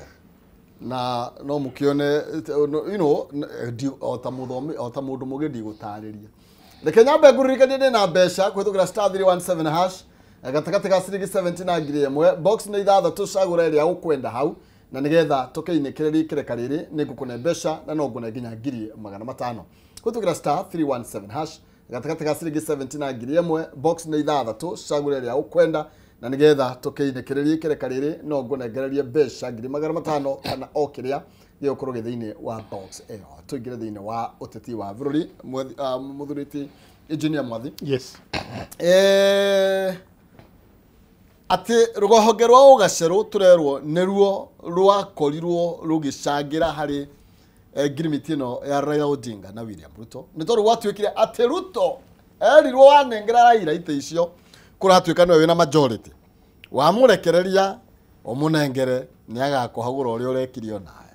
Na no mũkĩone, you know, o ta mũthomi, o ta mũndũ mũgĩ ndigũtarĩria. Reke nyambe ngũririkanie ndĩ na mbeca kũhĩtũkĩra *317# gatagatĩ ga ciringi 70 na 1,000, box nĩ 6 cagũra ĩrĩa ũkwenda hau, na nĩgetha tũkĩinĩkĩrĩrie ikereka rĩrĩ nĩ ngũkũne mbeca na no ngũne nginya 500,000 kũhĩtũkĩra *317# gatagatĩ ga ciringi 70 na 1,000, box nĩ 6 cagũra ĩrĩa ũkwenda, na nĩgetha tũkĩinĩkĩrĩrie ikereka rĩrĩ no ngũnengererie mbeca 500,000 kana o kĩrĩa gĩgũkorwo gĩ thĩinĩ wa box ĩyo. Tũingĩre thĩinĩ wa ũteti wa bũrũri. Mũthuriti Engineer Mwathi. Yes. Atĩ rũhonge rwa ũgacerũ tũrerwo nĩruo rwakorirwo rũgĩcangĩra harĩ ngirimiti ĩno ya Raila Odinga na William Ruto, nĩ tondũ gwatuĩkire atĩ Ruto erirwo wanengera Raila itĩ icio kũratuĩka nĩwe wĩna majority, wamũrekereria ũmũnengere nĩ agakũhagũra ũrĩa ũrekire onawe.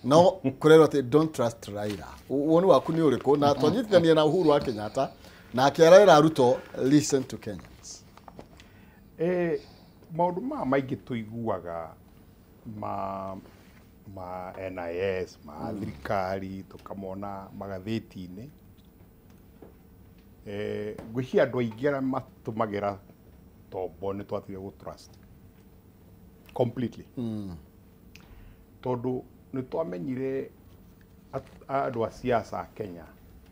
No kũrerwo atĩ don't trust Raila. Woni waku nĩ ũrĩkũ? Na twanyitithania na Uhuru wa Kenyatta na akĩra Ruto listen to Kenyans. Maũndũ maya maingĩ tũiguaga ma NIS, ma thirikari, tũkamona magathĩti-inĩ. Ngwĩciria andũ aingĩ arĩa matũmagĩra tombo nĩ twatigire gũ trust completely. Tondũ nĩ twamenyire andũ a siasa a Kenya,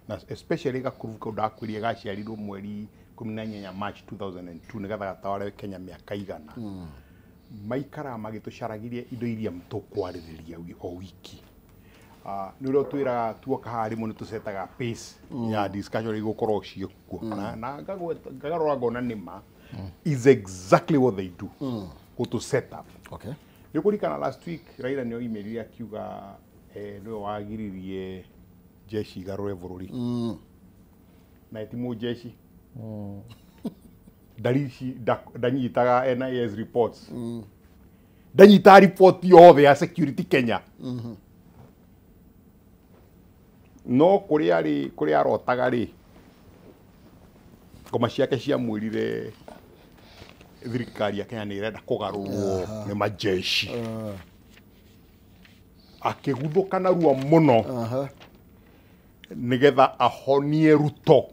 na especially gakuru kau ndakwĩrire gaciarirwo mweri 18 March 2002 nĩgetha gataware Kenya mĩaka 100. Maikaraga magĩtũcaragirie indo iria tũkwarĩrĩria o wiki. Nĩ ũrĩa twĩraga tuoka haha rĩmwe nĩ tũcetaga pace ya discussion igũkorwo ciĩkuo na ngagarũra ngona nĩ ma is exactly what they do gũtũ set up. Okay. Nĩ kũririkana last week Raila nĩ oimĩrire akiuga nĩwe wagiririe jeshi igarũre bũrũri na ti mũjeshi ndarici ndanyitaga NIS reports ndanyitaga report yothe ya security Kenya no kũrĩa rĩ kũrĩa arotaga rĩ ngoma ciake ciamwĩrire thirikari ya Kenya nĩ ĩrenda kũgarũrwo nĩ majeshi akĩguthũka narua mũno nĩgetha ahonie Ruto.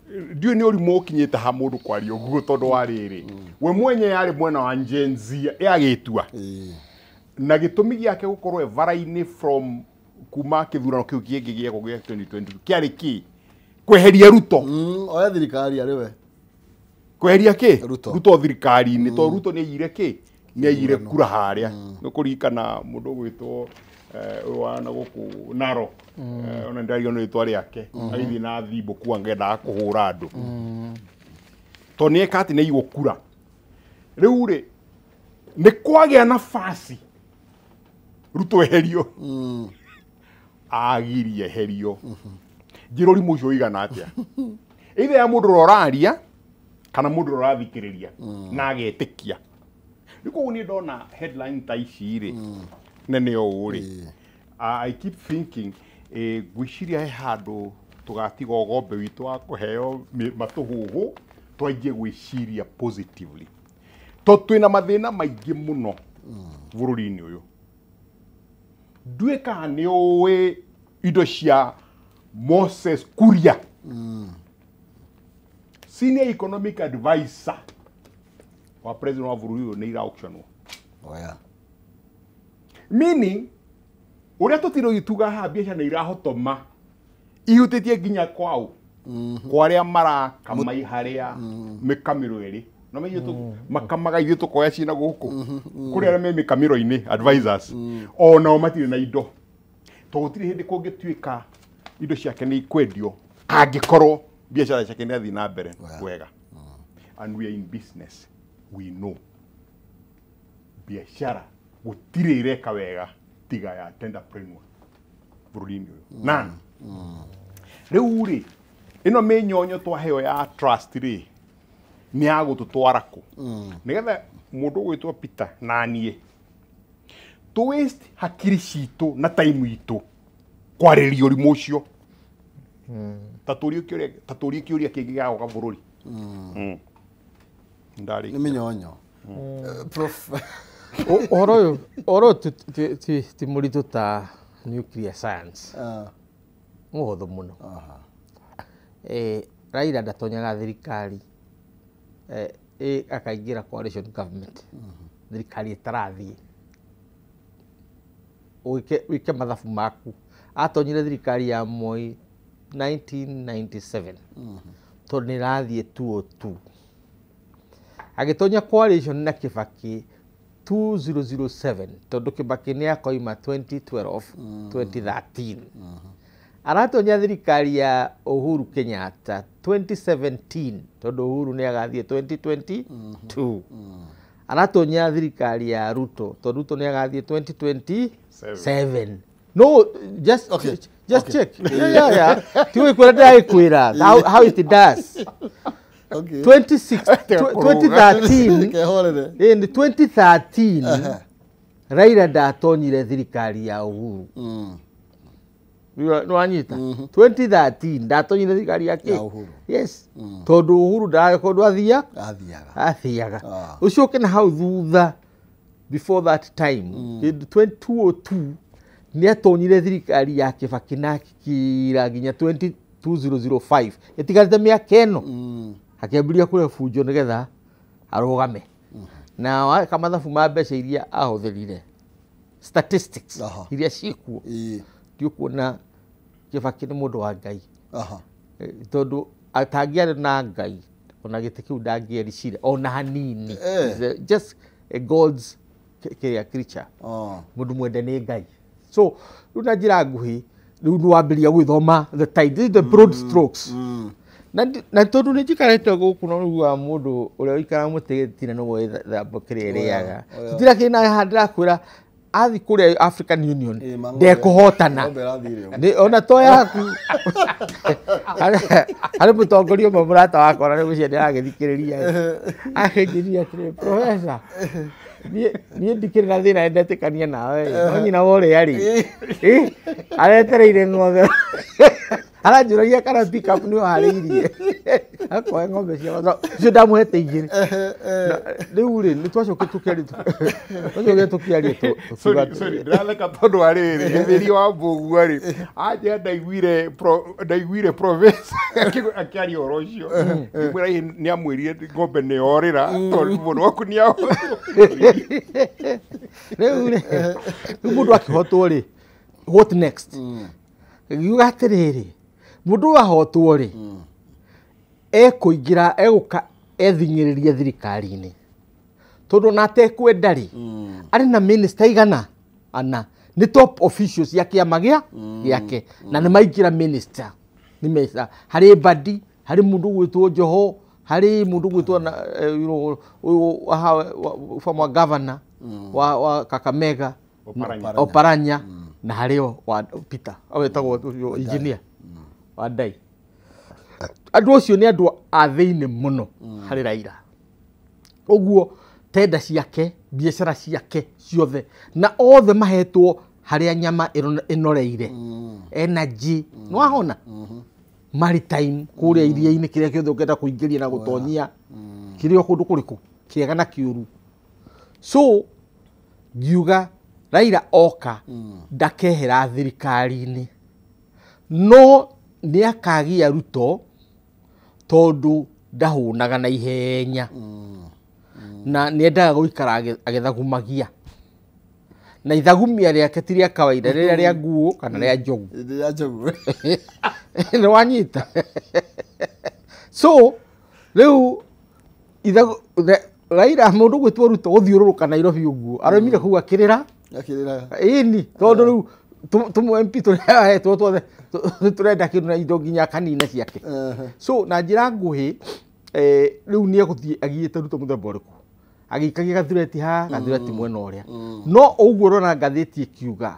Ndiũĩ nĩ ũrimũ ũkinyĩte ha mũndũ kwaria ũguo tondũ wa rĩrĩ we mwenye yarĩ mwena wa Gen Z yagĩtua na gĩtũmi gĩake gũkorwo evara-inĩ from kuma kĩthurano kĩu kĩngĩ gĩekwo gĩa 2022 kĩarĩ kĩ kweheria Ruto oya thirikari arĩ we kweheria kĩ Ruto. Ruto thirikari-inĩ tondũ Ruto nĩ aiyire kĩ nĩ aiyire kura harĩa nĩ kũririkana mũndũ ũgwĩtwo ũyũ wa na gũkũ Narok ona ndĩrariganĩrwo nĩ rĩtwa rĩake agĩthiĩ na thimbo kuga ngendaga kũhũra andũ tondũ nĩ eka atĩ nĩ aiywo kura rĩu rĩ nĩ kwagĩa nafasi Ruto eherio agirie eherio njĩra ũrimũ ũcio ũigana atĩa either ya mũndũ ũrĩa ũraria kana mũndũ ũrĩa ũrathikĩrĩria na agetĩkia rĩu koguo niĩ ndona headline ta ici rĩ nene ũũ rĩ I keep thinking ngwĩciria he handũ tũgatiga ũgombe witũ wa kũheo matũhũhũ twanjie gwĩciria positively tondũ twĩna mathĩna maingĩ mũno bũrũri-inĩ ũyũ nduĩkaga nĩ ũĩ indo cia Moses Kuria senior economic advisor wa president wa bũrũri ũyũ nĩ ira auctionwo oya meaning ũrĩa tũtirĩ tuga haha biacara nĩ irahotoma ihutĩtie nginya kwao kwa arĩa marakama harĩa mĩkamĩro ĩrĩ no menye makamaga ithuĩ tũkoya cina gũkũ kũrĩ arĩa me mĩkamĩro-inĩ advisors onao matirĩ na indo tondũ gũtirĩ hĩndĩ kũngĩtuĩka indo ciake nĩ ikwendio angĩkorwo biacara ciake nĩ athiĩ na mbere wega and we are in business we know biacara gũtirĩ ĩreka wega tiga ya tenderpreneur bũrũri-inĩ ũyũ none rĩu rĩ ĩno mĩnyonyo twaheo ya trust rĩ nĩ ya gũtũtwara kũ nĩgetha mũndũ ũgwĩtwo Peter na niĩ tũ waste hakiri citũ na time itũ kwarĩrĩria ũrimũ ũcio ta tũrie kĩũria kĩngĩ gĩa gũka bũrũri ndarĩ nĩ mĩnyonyo Prof Ũhoro ũyũ ti mũritũ ta nuclear science mũhũthũ mũno Raila ndatonyaga thirikari akaingĩra coalition government thirikari ĩtarathiĩ wĩke mathabu maku atonyire thirikari ya Moi 1997 tondũ nĩ ĩrathiĩ 202 agĩtonya coalition na Kibaki 2007 tondũ Kibaki nĩ akoima 2012 2013 aratonya thirikari ya Uhuru Kenyatta 2017 tondũ Uhuru nĩ agathiĩ 2022 aratonya thirikari ya Ruto tondũ Ruto nĩ agathiĩ 2027 no just okay. Just okay. Check yeah. Ti gwĩkwĩra ndĩragĩkwĩra how it does. Okay. 2013 in 2013 Raila ndatonyire thirikari ya Uhuru nĩwanyita 2013 ndatonyire thirikari ya Ya Uhuru. Yes tondũ Uhuru ndagĩkorwo athiaga ũcoke na hau thutha before that time 2002 nĩ atonyire thirikari ya Kibaki na akĩra nginya 2005 ĩtigarĩte mĩaka ĩno akĩambĩrĩria kũrĩa bunjo nĩgetha arũgame na weka mathabu ma mbeca iria ahũthĩrire statistics iria ciĩkuo ndiũkuona Kibaki nĩ mũndũ wa Ngai tondũ atangĩarĩ na Ngai ona gĩtĩ kĩu ndangĩericire ona hanini. Just a God's kĩrĩa creature mũndũ mwende nĩ Ngai. So rĩu na njĩra nguhĩ rĩu nĩ wambĩrĩria gwĩthoma the tide, this is the broad strokes. Na tondũ nĩ njikarĩte gũkũ no rĩu wa mũndũ ũrĩa ũikaraga mũtĩ gĩtina nĩguo ĩthambo kĩrĩa ĩrĩaga. Tũtira kĩna haha ndĩrakwĩra athi kũrĩa African Union ndekũhotana. Ona to yaku. Harĩ mũtongoria ũmwe mũrata wakwa na rĩu ũcio ndĩragĩthikĩrĩria akĩnjĩria atĩrĩ, professor, niĩ ndikĩrĩ na thĩna ndetĩkania nawe, no nyina wa ũrĩa rĩ aretereire ng'ombe aranjũragia kana pick up nĩ ũharĩirie akoe ng'ombe ciakwa icio ndamũhete igĩrĩ. Rĩu rĩ nĩ twacokire tũkĩaria sorry ndĩratheka tondũ wa rĩrĩ gĩthĩri wa mbũgua rĩ anja ndaiguire professor akĩaria ũhoro ũcio ngĩmwĩra hihi nĩ amwĩrire ng'ombe nĩ yorĩra tondũ mũndũ waku nĩ ahotwo. Rĩu rĩ rĩu mũndũ akĩhotwo rĩ what next? Ngiuga atĩrĩrĩ mũndũ ahotwo rĩ ekũingĩra egũka ething'ĩrĩrie thirikari-inĩ tondũ ona atekwenda rĩ arĩ na minister igana ana nĩ top officials ya kĩama gĩake na nĩ maingĩra minister nĩ mesa harĩ Mbadi harĩ mũndũ gwĩtwo Joho harĩ mũndũ gwĩtwo former governor wa Kakamega Oparanya na harĩ wa Peter wetagwo engineer wa Ndai. Andũ acio nĩ andũ a thĩinĩ mũno harĩ Raila. Ũguo tenda ciake biacara ciake ciothe na othe mahetwo harĩa nyama ĩnoreire energy nĩ wahona maritime kũrĩa iria-inĩ kĩrĩa kĩothe ũngĩenda kũingĩria na gũtonyia kĩrĩa kũndũ kũrĩkũ kĩega na kĩũru. So ngiuga Raila oka ndakehera thirikari-inĩ no nĩ akagia Ruto tondũ ndahũnaga na ihenya na nĩ endaga gũikara agĩthagumagia na ithagumia rĩake ti rĩa kawaida rĩrĩa rĩa nguo kana rĩa njogu rĩa njogu nĩ wanyita. So rĩu Raila mũndũ gwĩtwo Ruto gũthiũrũrũka Nairobi ũguo aromire kũu akĩrĩra ĩni tondũ rĩu tũmũ MP tũrĩa ahetwo twothe tũrenda kĩndũ na indo nginya kanina ciake. So na njĩra nguhĩ rĩu nĩ egũthiĩ agiĩte Ruto mũthemba ũrĩkũ agĩikagia gathureti haha gathureti mwena ũrĩa no ũguo ũrona ngathĩti ĩkiuga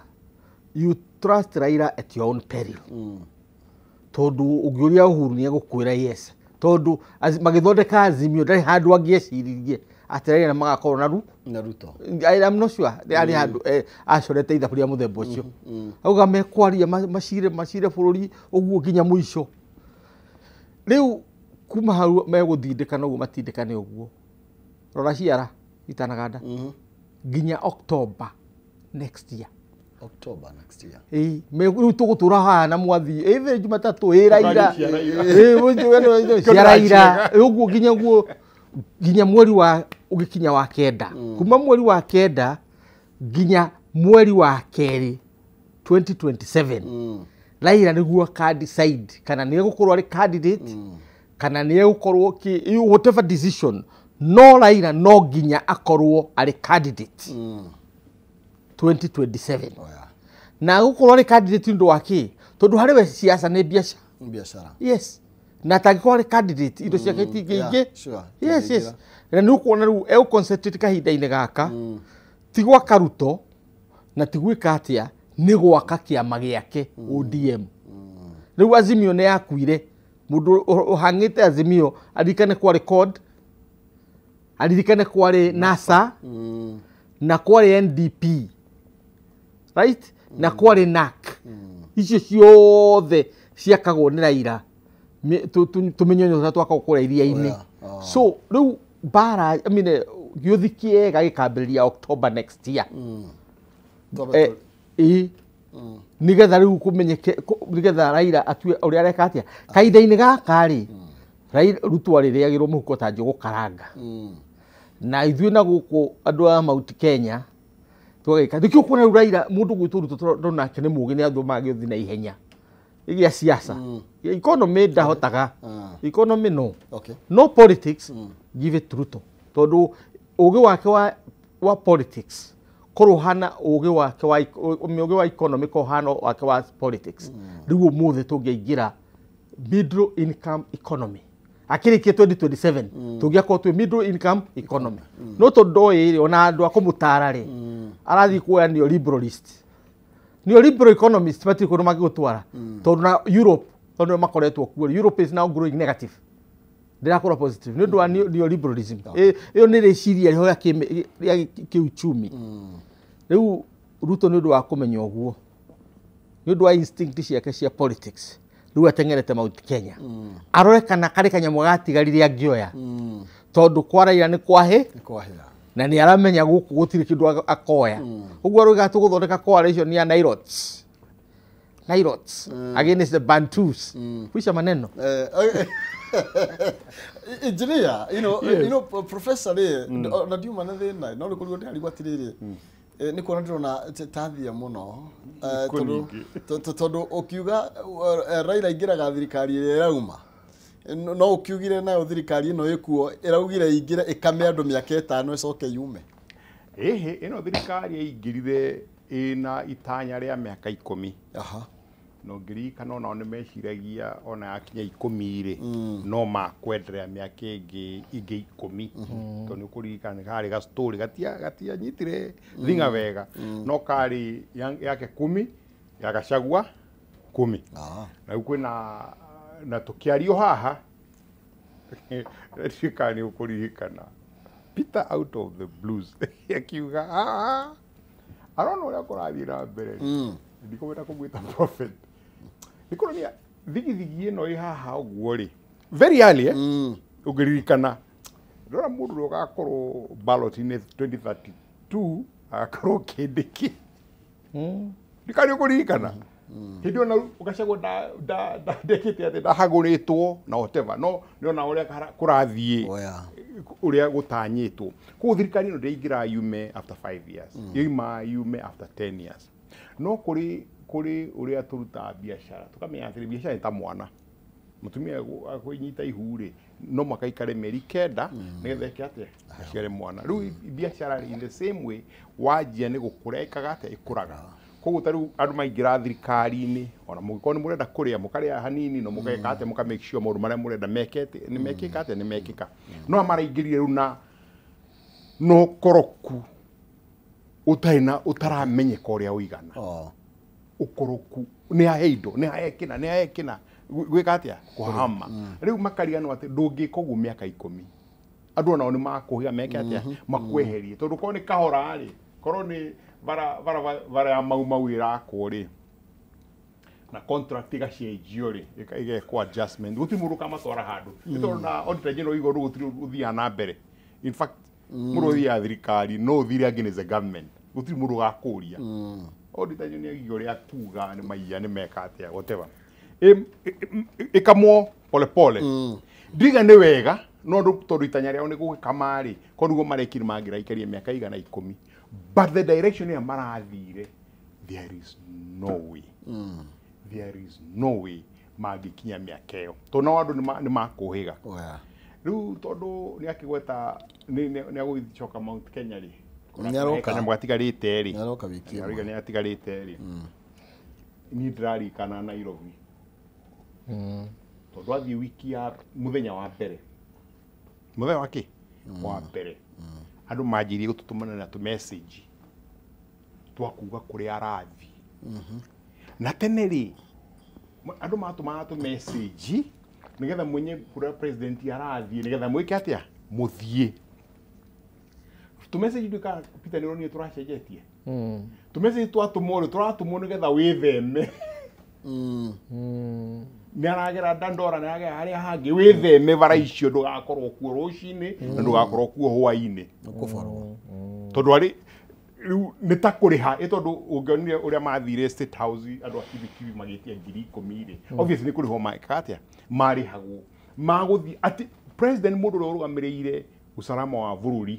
you trust Raila at your own peril tondũ ũngĩũria Uhuru nĩ egũkwĩra yes tondũ magĩthondeka Azimio ndarĩ handũ angĩeciririe atĩ Raila magakorwo na Ruto. I am not sure arĩ handũ acorete ithabu rĩa mũthemba ũcio auga mekwaria macire bũrũri ũguo nginya mũico. Rĩu kuma hau megũthindĩkana ũguo matindĩkane ũguo rora ciara itanaganda nginya October next year. October next year. Rĩu tũgũtũra haha na mwathi ĩthĩ Jumatatũ ĩ Raila cia Raila ũguo nginya ũguo nginya mweri wa ũgĩkinya wa kenda kuma mweri wa kenda nginya mweri wa kerĩ 2027 Raila nĩguo aka decide kana nĩ egũkorwo arĩ candidate kana nĩ egũkorwo whatever decision no Raila no nginya akorwo arĩ candidate 2027 na gũkorwo arĩ candidate ũndũ wa kĩ tondũ harĩ we siasa nĩ biacara yes na atangĩkorwo arĩ candidate indo ciake itingĩingĩ yes yes na nĩ ũkuona rĩu egũconcentrate kahinda-inĩ gaka ti gwaka Ruto na ti gwĩka atĩa nĩ gwaka kĩama gĩake ODM. Rĩu Azimio nĩ yakuire mũndũ ũhang'ĩte Azimio aririkane kwarĩ CORD aririkane kwarĩ NASA na kwarĩ NDP right na kwarĩ NAC icio ciothe ciakagwo nĩ Raila tũmenyonyo tũrĩa twakagwo kũrĩa iria-inĩ. So rĩu mbara I mean gĩũthi kĩega gĩkambĩrĩria October next year nĩgetha rĩu kũmenyeke nĩgetha Raila atue ũrĩa areka atĩa kahinda-inĩ gaka rĩ Raila Ruto arĩrĩagĩrwo mũhuko ta njũgũ karanga na ithuĩ na gũkũ andũ a Mount Kenya tũgagĩka nĩkĩo ũkuona rĩu Raila mũndũ gwĩtwo Ruto tondũ nake nĩ mũũgĩ nĩ athomaga gĩũthi na ihenya gĩa siasa economy ndahotaga economy no no politics give it to Ruto tondũ ũgĩ wake wa wa politics korwo hana ũgĩ wake wa ũgĩ wa economy korwo hana wake wa politics rĩu ũmũthĩ tũngĩaingĩra middle income economy akĩrĩkia 2027 tũngĩakorwo twĩ middle income economy no tondũ ndoĩ rĩ ona andũ a kũmũtara rĩ arathiĩ kuoya neoliberalist neoliberal economist matirĩ kũndũ mangĩgũtwara tondũ na Europe tondũ nĩo makoretwo kuo Europe is now growing negative ndĩrakorwo positive nĩ ũndũ wa neoliberalism ĩyo nĩ rĩciria rĩho rĩa kĩuchumi rĩu Ruto nĩ ũndũ wa kũmenya ũguo nĩ ũndũ wa instinct ciake cia politics rĩu ateng'erete Mount Kenya arore kana karĩ kanyamũ gatigarire angĩoya tondũ kwa Raila nĩ kwahĩ na nĩ aramenya gũkũ gũtirĩ kĩndũ akoya ũguo arauga tũgũthondeka coalition ya Nilotes Nilotes against the Bantus kuisha maneno Engineer, you know, yes. You know, Professor rĩ na ndiuma na thĩna no nĩ kũrigwo ndĩrarigwo atĩrĩrĩ nĩ kuona ndĩrona tathia mũno tondũ ũkiuga Raila aingĩraga thirikari ĩrĩa ĩrauma no ũkiugire nayo thirikari ĩno ĩkuo ĩraugire ĩingĩre ĩkame andũ mĩaka ĩtano ĩcoke yume. Ĩhĩ ĩno thirikari yaingĩrire ĩna itanya rĩa mĩaka 10. Aha. No ngĩririkana onao nĩ meciragia ona yakinya 10 rĩ no makwenderea mĩaka ĩngĩ 10 tondũ nĩ ũkũririkana karĩ ga story gatianyitire thing'a wega no karĩ yake 10 ya Gachagua 10 na rĩu kwĩna na tũkĩario haha ndiũĩ nĩ ũkũririkana Peter out of the blues akiuga arona ũrĩa kũrathiĩ na mbere ndikwenda kũmwĩta prophet nĩkũronia thigithigi ĩno ĩ haha ũguo rĩ very early ũngĩririkana ndĩrona mũndũ ũrĩa ũgakorwo ballot-inĩ 2032 agakorwo Kindiki ndikari ũkũririkana hĩndĩ ĩyo na Gachagua ndekĩte atĩ ndahagũrĩtwo na whatever no nĩona ũrĩa kũrathiĩ ũrĩa gũtanyĩtwo koguo thirikari ĩno ndĩingĩra yume after 5 years yoima yume after 10 years no kũrĩ ũrĩa tũrutaga biacara tũkamenya atĩrĩ biacara nĩ ta mwana mũtumia akũnyita ihu rĩ no mũhaka aikare mĩeri 9 nĩgetha eke atĩa aciare mwana rĩu biacara in the same way wanjia nĩ gũkũra ĩkaga atĩa ĩkũraga koguo ta rĩu andũ maingĩra thirikari-inĩ ona mũngĩkorwo nĩ mũrenda kũrĩa mũkarĩa hanini no mũgeka atĩa mũka make sure maũndũ marĩa mũrenda mekete nĩ mekĩka atĩa nĩ mekĩka no maraingĩrire rĩu na ũkoroku ũtarĩ na ũtaramenyeka ũrĩa ũigana ũkoroku nĩ ahe indo nĩ ahe kĩna nĩ ahe kĩna gwĩka atĩa kũhama rĩu makariganwo atĩ ndũngĩka ũguo mĩaka 10 andũ onao nĩ makũhiga meke atĩa makweherie tondũ korwo nĩ kahora rĩ korwo nĩ bara ya Mau Mau ĩrakwo rĩ na contract ĩgacenjio rĩ ĩgekwo adjustment gũtirĩ mũndũ ũkamatwara handũ nĩ tondũ na auditor general igũrũ gũtirĩ ũthiaga na mbere in fact mũndũ ũthiaga thirikari no ũthire against the government gũtirĩ mũndũ ũgakũria auditor general nĩ ũrĩa kuga nĩ maiya nĩ meka atĩa whatever ĩkamwo pole pole ndiga nĩ wega no tondũ itanya rĩao nĩ gũgĩkama rĩ korwo nĩguo marekire mangĩraikarie mĩaka igana 10 but the direction ĩrĩa marathire there is no way there is no way mangĩkinya mĩaka ĩyo tondũ nao andũ nĩ makũhĩga rĩu tondũ nĩ akĩgweta nĩ agũgĩcoka Mount Kenya rĩ kanyamũ gatigarĩte rĩ nĩ atigarĩte rĩ niĩ ndĩrarikana Nairobi tondũ athiĩ wiki ya mũthenya wa mbere mũthenya wa kĩ wa mbere andũ manjirie gũtũtũmana na tũmessage twa kuga kũrĩa arathiĩ na tene rĩ andũ matũmaga tũmessage nĩgetha mwenye kũrĩa president arathiĩ nĩgetha mwĩke atĩa mũthiĩ tũmessage nduĩka Peter nĩũronire tũracenjetie tũmessage twatũmwo rĩ tũratũmwo nĩgetha wĩtheme nĩ aragera Dandora nĩ aragera harĩa hangĩ wĩtheme bara icio ndũgakorwo kuo rũcinĩ na ndũgakorwo kuo hwainĩ tondũ arĩ rĩu nĩ ta kũrĩha ĩ tondũ ũngĩonire ũrĩa mathire State House andũ a kibikibi magĩtia 10,000 rĩ obviously nĩ kũrĩhwo mekaga atĩa marĩhagwo magũthiĩ atĩ president mũndũ ũrĩa ũrũgamĩrĩire usalama wa bũrũri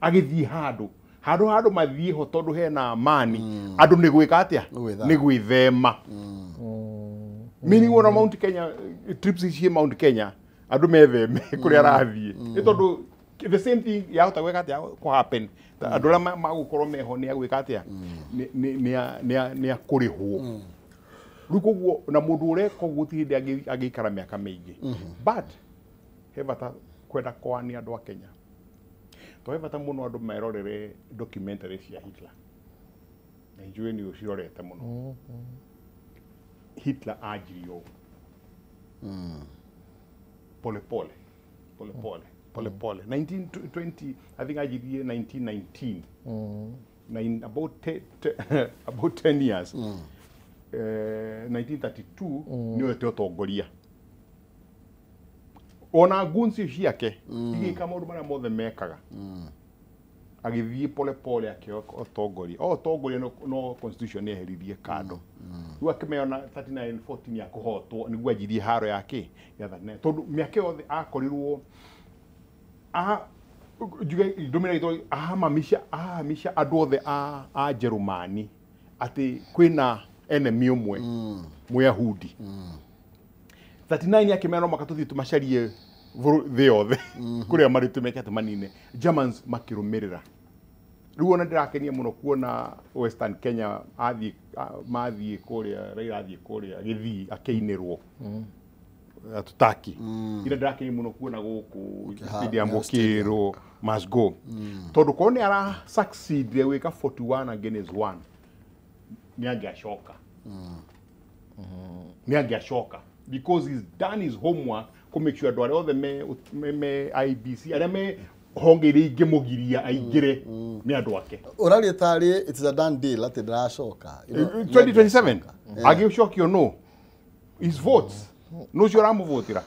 agĩthiĩ handũ handũ mathiĩ ho tondũ hena amani andũ nĩ gwĩka atĩa nĩ gwĩthema meaning wona Mount Kenya trips ici Mount Kenya andũ metheme kũrĩa arathiĩ nĩ tondũ The same thing yahota gwĩka atĩa kũ happen. Andũ arĩa magũkorwo meho nĩ agwĩka atĩa nĩ akũrĩhwo. Rĩu koguo na mũndũ ũreka ũguo ti hĩndĩ angĩikara mĩaka mĩingĩ. But he bata kwenda kwania andũ a Kenya. To he bata mũno andũ merorere documentary cia Hitler. Na njũĩ nĩ ũcirorete mũno. Hitler anjirie ũũ. Pole pole, pole pole, pole pole. 1920, I think anjirie 1919. Nine, about about 10 years. 1932 nĩ oete ũtongoria. Ona gunci ciake igĩka maũndũ marĩa mothe mekaga. Agĩthiĩ pole pole akĩoya ũtongoria. O ũtongoria no constitution nĩeheririe kando. Rĩu akĩmeyona 39 14 ya kũhotwo nĩguo anjirie haro yake ya 39 tondũ mĩaka yothe akorirwo njuge ndũmĩrĩra ĩtwo ahamamisha andũ othe a Njerumani atĩ kwĩna enemy ũmwe Mũyahudi. 39 akĩmera no mũhaka tũthiĩ tũmacarie thĩ yothe kũrĩa marĩ tũmeke atĩ manine. Germans makĩrũmĩrĩra. Rĩu ona ndĩrakenia mũno kuona Western Kenya athiĩ mathiĩ kũrĩa Raila athiĩ kũrĩa gĩthii akĩinĩrwo tutaki. Ira ndĩrakenia mũno kuona gũkũ stadium gũkĩrwo must go. Tondũ korwo nĩ ara succeed gwĩka 41 against 1 nĩ angĩacoka. Nĩ angĩacoka because he's done his homework kũ make sure andũ arĩa othe me IBC arĩa me honge iria ingĩmũgiria aingĩre nĩ andũ ake. Ũraria tarĩ it's a done deal atĩ ndaracoka. 2027 agĩcokio no his votes no ũcio ũramũvotera.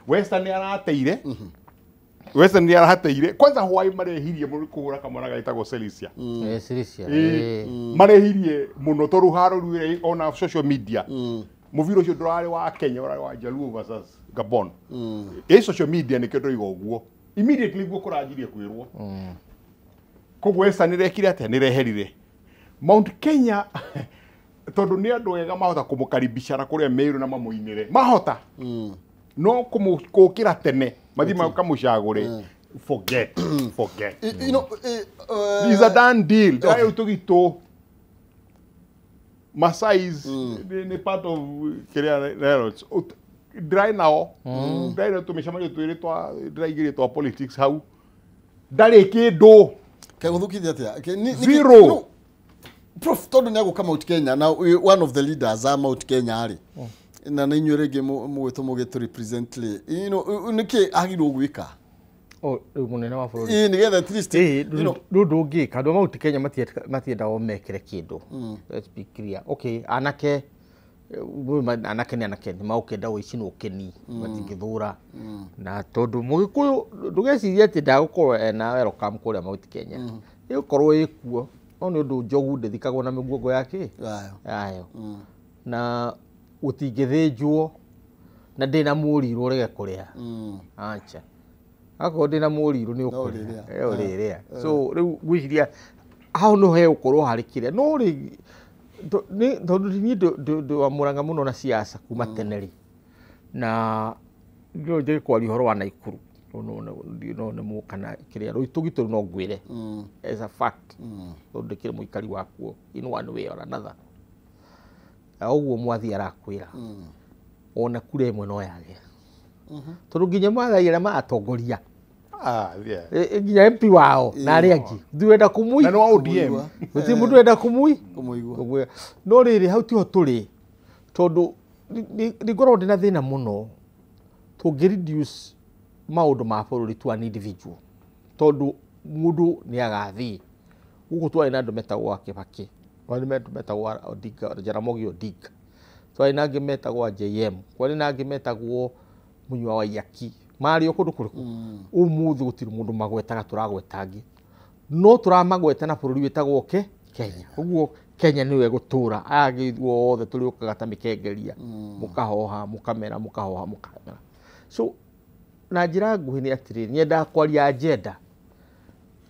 Western nĩ arateire. Western nĩ arateire kwanza Hawaii marehirie mũno kũhũra kamwana getagwo Celicia. Celicia. Marehirie mũno tondũ haro rĩu ona social media. Mũbira ũcio ndũrarĩ wa Kenya ũrarĩ wa Jaluo versus Gabon. Ĩ social media nĩkĩo ndĩroiga ũguo. Immediately guo kũranjirie kwĩrwo. Koguo Western nĩrekire atĩa nĩreherire. Mount Kenya tondũ nĩ andũ ega mahota kũmũkaribicana kũrĩa Meru na mamũinĩre. Mahota. No kũmũkĩra tene mathiĩ makamũcagũre. Forget. Forget. You know, it's a done deal. Ndĩrarĩ tũgitũ Masais ni part of kĩrĩa railroads. Ndĩrarĩ nao. Ndĩrarĩ na tũmĩcemanio twĩrĩ twa ndĩraigĩrĩ twa politics hau. Ndarĩ kĩndũ. Kegũthũkithia atĩa? Zero. Prof tondũ nĩ agũka Mount Kenya na one of the leaders a Mount Kenya rĩ. Na nĩ inyuĩ rĩngĩ mũgwĩtwo mũgĩtũ represent rĩ. You know, nĩkĩ agĩrĩirwo gwĩka? O rĩu mũnene wa bũrũri. Ĩĩ nĩgetha at least you know rĩu ndũngĩka andũ a Mount Kenya matiendaga mekĩre kĩndũ. Let's be clear. Okay, anake anake nĩ anake nĩ magũkĩenda ũici na ũkeni matingĩthũra. Na tondũ mũgĩkũyũ ndũgecirie atĩ ndagũkorwo ena welcome kũrĩa Mount Kenya. Ĩgũkorwo ĩkuo no nĩ ũndũ njogu ndĩthikagwo na mĩguongo yake yayo. Na gũtingĩthĩnjwo na ndĩna mũrirũ ũrege kũrĩa. Acha. Akorwo ndĩna mũrirũ nĩ ũkũrĩa. Ũrĩrĩa. So rĩu ngwĩciria hau no hegũkorwo harĩ kĩrĩa. No rĩ tondũ niĩ ndwamũraga mũno na siasa kuma tene rĩ. Na no njage kwaria ũhoro wa Naikuru. No nĩ kana kĩrĩa rĩu tũgitũ no ngwĩre. As a fact. Tondũ ndĩkĩrĩ mũikari wakuo in one way or another. Ũguo mwathi arakwĩra. Ona kura ĩmwe no yage. Tondũ nginya Maathai arĩa maratongoria. Nginya MP wao na arĩa angĩ. Ndũrenda kũmũigua. Na nĩ wa ODM. Gũtirĩ mũndũ ũrenda kũmũigua. No rĩrĩ hau tiho tũrĩ. Tondũ nĩ ngoragwo ndĩna thĩna mũno tũngĩ reduce maũndũ ma bũrũri to an individual. Tondũ mũndũ nĩ agathiĩ. Gũkũ twarĩ na andũ metagwo a Kibaki. Kwarĩ na andũ metagwo Odinga, Jaramogi Odinga. Twarĩ na angĩ metagwo JM. Kwarĩ na angĩ metagwo Mũnyua wa Waiyaki. Marĩ o kũndũ kũrĩkũ. Ũmũthĩ gũtirĩ mũndũ magwetaga tũragweta angĩ. No tũramagweta na bũrũri wĩtagwo Kenya. Ũguo Kenya nĩyo ĩgũtũra. Aya angĩ othe tũrĩũkaga ta mĩkengeria. Mũkahoha, mũkamera, mũkahoha, mũkamera. So na njĩra nguhĩ nĩ atĩrĩrĩ, nyendaga kwaria agenda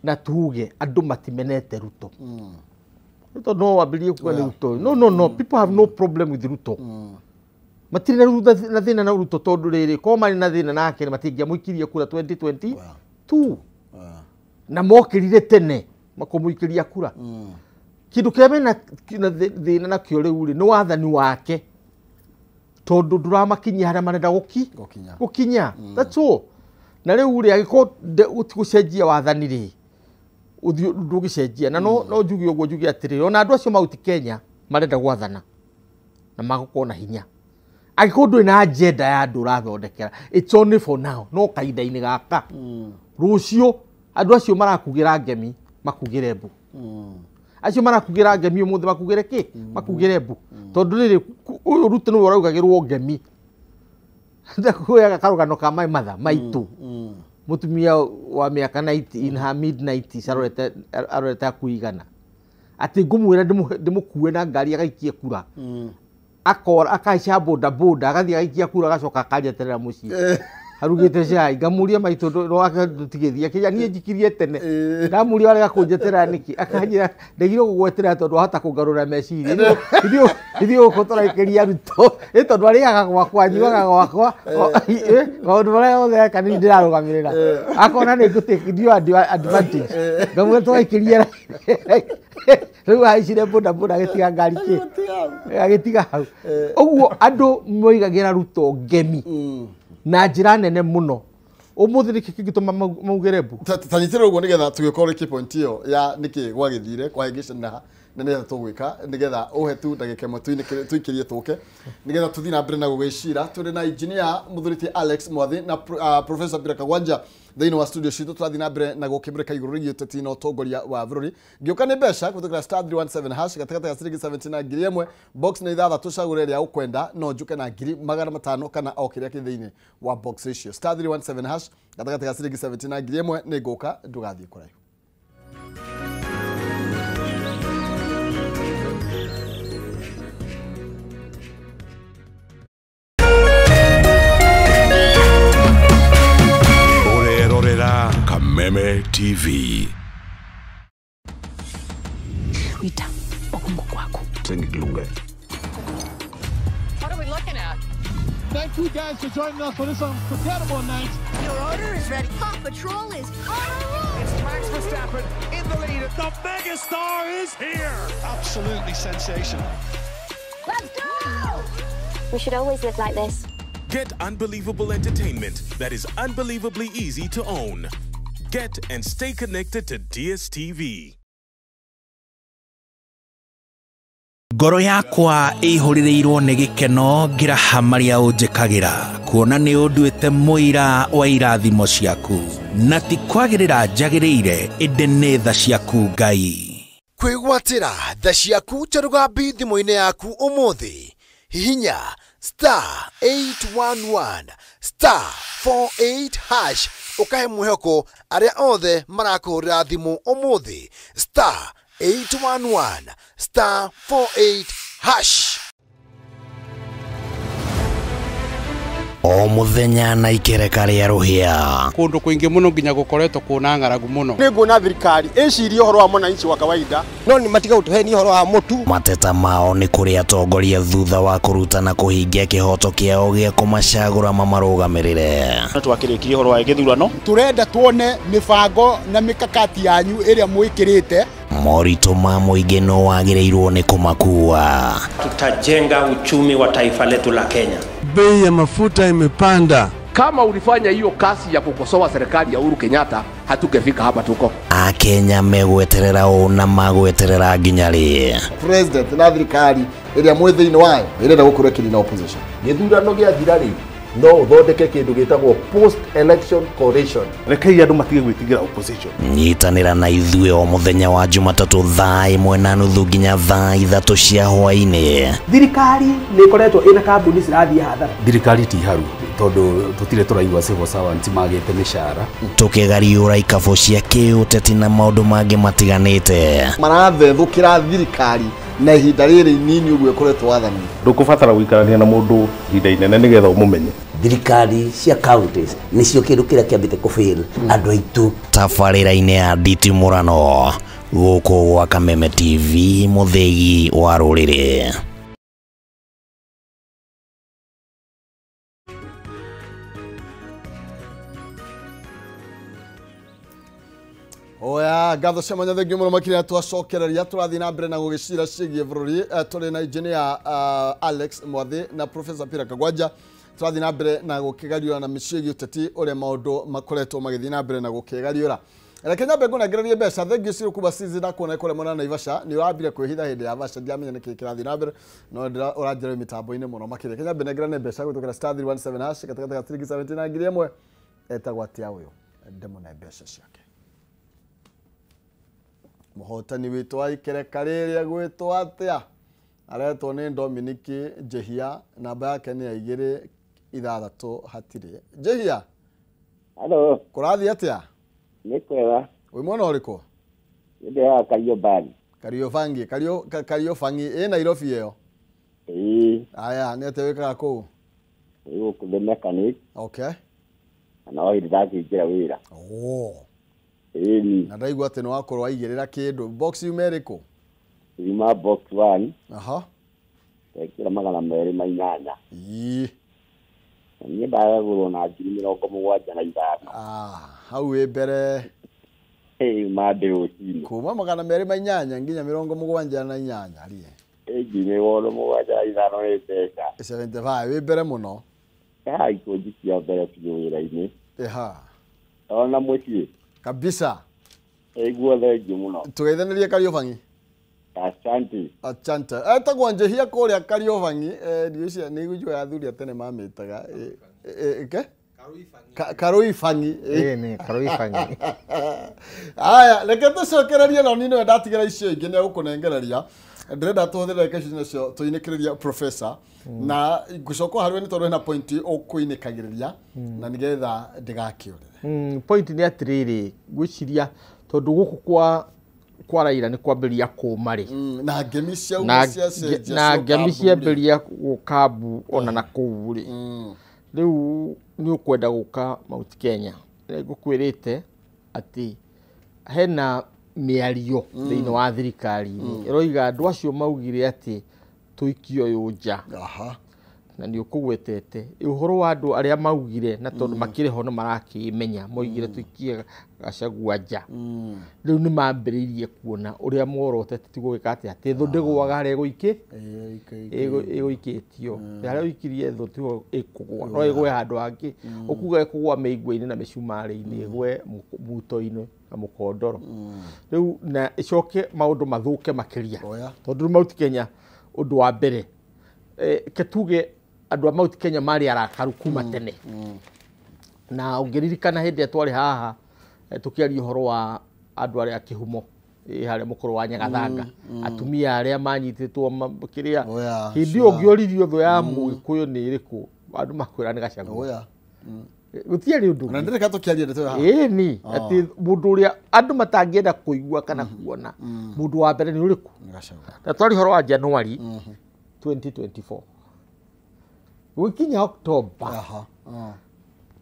na tuge andũ matimenete Ruto. Ruto no wambĩrĩrie kuga nĩ Ruto. No, no, no. People have no problem with Ruto. Matirĩ na thĩna na Ruto tondũ rĩrĩ, korwo marĩ na thĩna nake matingĩamũikirie kura 2022. Na mokĩrire tene makũmũikĩria kura. Kĩndũ kĩrĩa mena thĩna nakĩo rĩu rĩ nĩ wathani wake tondũ ndũramakinyia harĩa marenda gũkinya. That's all. Na rĩu rĩ angĩkorwo gũtigũcenjia wathani rĩ ũthiũ ndũgĩcenjia na no njuge ũguo njuge atĩrĩrĩ ona andũ acio mauti Kenya marenda gwathana na magũkorwo na hinya angĩkorwo ndũrĩ na agenda ya andũ ũrathondekera it's only for now no kahinda-inĩ gaka rũciũ andũ acio marakugĩra ngemi makugĩre mbu acio marakugĩra ngemi ũmũthĩ makugĩre kĩ makugĩre mbu tondũ rĩrĩ ũyũ Ruto nĩwe ũraugagĩrwo ngemi ndakuoyaga karũgano ka my mother maitũ mutumia wa miaka 90 in her mid 90s arorete akuigana ati ngumwira ndimukue na ngari agaikie kura akora akaica boda boda agathie agaikia kura agacoka akanjeterera mucii arugite cai ngamuria maitũ ndutigithie kinya nie njikirie tene ndamuria arega kunjeterera niki akanjira ndegire gugweterera tondu wahota kungarura meciria ithuĩ gũkũ tũraikĩria Ruto ĩ tondu arĩaga gwakwa anyuaga gwakwa maũndũ marĩa mothe eka nĩ ndĩrarũgamĩrĩra akona nĩ ngũtake new advantage ngamwĩra tũraikĩria rĩu ahaicire boda boda agĩtiga ngari kĩ agĩtiga hau ũguo andũ moigagĩra Ruto ngemi na njĩra nene mũno ũmũthĩ nĩkĩ kĩngĩtũma maugĩre mbu tanyitĩre ũguo nĩgetha tũgĩkorwo rĩkĩ point ĩyo ya nĩkĩ gwagĩthire kwahĩngĩcana na nĩgetha tũgwĩka nĩgetha ũhe tu ndagĩka ĩmwe tũikĩrie tũke nĩgetha tũthiĩ na mbere na gũgĩcira tũrĩ na engineer mũthuri Alex Mwathi na Professor Bira Kagwanja thĩinĩ wa studio citũ tũrathiĩ na mbere na gũkĩmũrĩka igũrũ rĩgiĩ ũteti na ũtongoria wa bũrũri ngĩũka nĩ mbeca kũhĩtũkĩra star 317 hash gatagatĩ ga ciringi 70 na 1000 box nĩ ithathatũ cagũre ĩrĩa ũkwenda no njuke na 500 kana o kĩrĩa kĩ thĩinĩ wa box icio star 317 hash gatagatĩ ga ciringi 70 na 1000 nĩ ngũka ndũgathiĩ kũraihu. Kameme TV. Rita, okungu kwako. What are we looking at? Thank you guys for joining us for this unforgettable night. Your order is ready. Paw Patrol is on a roll. It's Max Verstappen in the lead. The megastar is here. Absolutely sensational. Let's go! We should always live like this. Get unbelievable entertainment that is unbelievably easy to own. Get and stay connected to DSTV. Ngoro yakwa ĩihũrĩrĩirwo nĩ gĩkeno ngĩraha marĩa ũnjĩkagĩra kuona nĩ ũnduĩte mũira wa irathimo ciaku na ti kwagĩrĩra njagĩrĩire ĩndĩ nĩ tha ciaku Ngai. Kwĩgwatĩra tha ciaku Cherugambi thimũ-inĩ yaku ũmũthĩ hihinya star 811 star 48 hash ukahe mwĩhoko arĩa othe marakũhũrĩra thimũ ũmũthĩ star 811 star 48 hash. O muthenya na ikereka rĩa rũhĩa kũndũ kũingĩ mũno nginya gũkoretwo kũna ng'aragu mũno nĩ nguona thirikari ĩcirie ũhoro wa mwananchi wa kawaida no nĩ matiga gũtũhenia ũhoro wa mũtu. Mateta mao nĩ kũrĩ atongoria thutha wa kũruta na kũhingia kĩhoto kĩao gĩa kũmacagũra mamarũgamĩrĩre. Twakĩrĩkirie ũhoro wa gĩthurano tũrenda tuone mĩbango na mĩkakati yanyu ĩrĩa mwĩkĩrĩte. Moritũ ma mũingĩ no wagĩrĩirwo nĩ kũmakua. Tutajenga uchumi wa taifa letu la Kenya. Bei ya mafuta imepanda. Kama ulifanya hiyo kazi ya kukosoa serikali ya Uhuru Kenyatta, hatungefika hapa tuko. Akenya megweterera ũũ na magweterera nginya rĩ? President na thirikari ĩrĩa mwĩ thĩinĩ wayo ĩrenda gũkorwo ĩkĩnina opposition. Gĩthurano gĩathira rĩ no ũthondeke kĩndũ gĩtagwo post election coalition. Rekei andũ matige gwĩtigĩra opposition. Nyitanĩra na ithuĩ o mũthenya wa Jumatatũ thaa 1:30 nginya thaa 3 cia hwaĩ-inĩ. Thirikari nĩ ĩkoretwo ĩna kambuni cirathiĩ hathara. Thirikari ti haru tondũ tũtirĩ tũraigua civil servants magĩte mĩcara. Tũkĩgariũra ikabũ cia kĩũteti na maũndũ mangĩ matiganĩte. Marathethũkĩra thirikari na ihinda rĩrĩ inini ũguo ĩkoretwo wathani. Ndũkũbatara gũikarania na mũndũ ihinda inene nĩgetha ũmũmenye. Thirikari cia counties nĩcio kĩndũ kĩrĩa kĩambĩte kũfail andũ aitũ. Tabarĩra-inĩ ya nditimũrano gũkũ gwa Kameme TV mũthĩgi wa rũrĩrĩ. Oya ngatho cia mwanya thengiũ mũno makĩria twacokereria tũrathiĩ na mbere na gũgĩcira ciĩgiĩ bũrũri. Tũrĩ na engineer Alex Mwathi na Professor Peter Kagwanja. Tũrathiĩ na mbere na gũkĩgariũra na mĩciĩ ũteti ũrĩa maũndũ makoretwo magĩthiĩ na mbere na gũkĩgariũra. Reke nyambe ngũnengererie mbeca thengiũ cirĩ kuba cizi ndakuona kũrĩa mwena wa Naivasha nĩ ũrambire kwĩhitha hĩndĩ ya Vasha ndiamenya nĩkĩ kĩrathiĩ na mbere no ũranjĩra mĩtambo-inĩ mũno makĩria. Reke nyambe nengerane mbeca gũtũkĩra star 317 hash gatagatĩ ga ciringi 79 ngiri ĩmwe etagwo atĩa ũyũ ndĩmũne mbeca ciake. Mũhotani witũ wa ikereka rĩrĩa gwĩtwo atĩa aretwo nĩ Dominic Njehia namba yake nĩ ya 2 6 hatirĩ. Njehia. Hello. Kũrathiĩ atĩa? Nĩ kwega. Wĩ mwena ũrĩkũ? Nĩ wa Kariobangi. Kariobangi, Kariobangi ĩ Nairobi ĩyo? Ĩĩ. Aya, nĩ atĩa wĩkaga kũu? Ĩ gũkũ ndĩ mechanic. Okay. Na no hĩndĩ ndakĩingĩra wĩra. Oh. Ĩni. Na ndaigua atĩ nĩ wakorwo waigĩrĩra kĩndũ. Box yuma ĩrĩkũ? Yuma box 1. Aha. Ndekĩra 208. Ĩĩ. Niĩ ndagagũrwo na 75,000. Ah, hau wĩ mbere. Ĩĩ mande rũcinĩ. Kuma 208 nginya 78 rie. Ĩĩ 75 nĩ mbeca. 75 wĩ mbere mũno. Ha ikũnji cia mbere biũ wĩra-inĩ. Eha. Ona mũciĩ. Kabisa. Ĩguo thengiũ mũno. Tũgeithanĩrie Kariobangi. Asante. Asante. Etagwo Njehia kũrĩa Kariobangi. Ndiũcia nĩ igũjua athuri a tene mamĩtaga. Ke? Karuibangi. Ĩĩ nĩ Karuibangi. Aya, reke tũcokererie no nĩ ndatigĩra icio ingĩ nĩ egũkũnengereria. Ndĩrenda tũhũthĩre ndagĩka icio nacio tũinĩkĩrĩria professor na ngũcoka harĩ we nĩ tondũ hena point ũkũinĩkagĩrĩria na nĩgetha ndĩgakĩũrĩre. Point nĩ atĩrĩrĩ, ngwĩciria tondũ gũkũ kwa Raila nĩ kwambĩrĩria kũma rĩ. Na ngemi cia cia na ngemi ciambĩrĩria gũka mbu ona na kũu rĩ. Rĩu nĩ ũkwenda gũka Mount Kenya. Ngũkwĩrĩte atĩ hena mĩario thĩinĩ wa thirikari-inĩ ĩroiga andũ acio maugire atĩ tũikie ũyũ nja. Na nĩ ũkũgwetete ũhoro wa andũ arĩa maugire na tondũ makĩrĩ ho no marakĩmenya moigire tũikie Gachagua nja. Rĩu nĩ mambĩrĩirie kuona ũrĩa muorotete ti gũgĩka atĩa atĩ thũ ndĩgũaga harĩa ĩgũikĩtio harĩa ũikirie thũ tiho ĩkũgũa no ĩgũe handũ hangĩ ũkuga ĩkũgũa mĩigua-inĩ na mĩcumarĩ-inĩ ĩgũe muto-inĩ na mũkondoro. Rĩu na ĩcoke maũndũ mathũke makĩria tondũ Mount Kenya ũndũ wa mbere ketuge andũ a Mount Kenya marĩ arakaru kuma tene. Na ũngĩririkana hĩndĩ ĩrĩa twarĩ haha tũkĩaria ũhoro wa andũ arĩa kĩhumo harĩa mũkũrũ wa Nyagathanga atumia arĩa manyitĩtwo kĩrĩa hĩndĩ ĩyo ũngĩoririo thũ ya Mũgĩkũyũ nĩ ĩrĩkũ andũ makwĩra nĩ Gachagua. Gũtiarĩ ũndũ. Na ndĩreka tũkĩaria ndeto haha. Ĩni atĩ mũndũ ũrĩa andũ matangĩenda kũigua kana kuona mũndũ wa mbere nĩ ũrĩkũ? Na twarĩ ũhoro wa January 2024 gũkinya October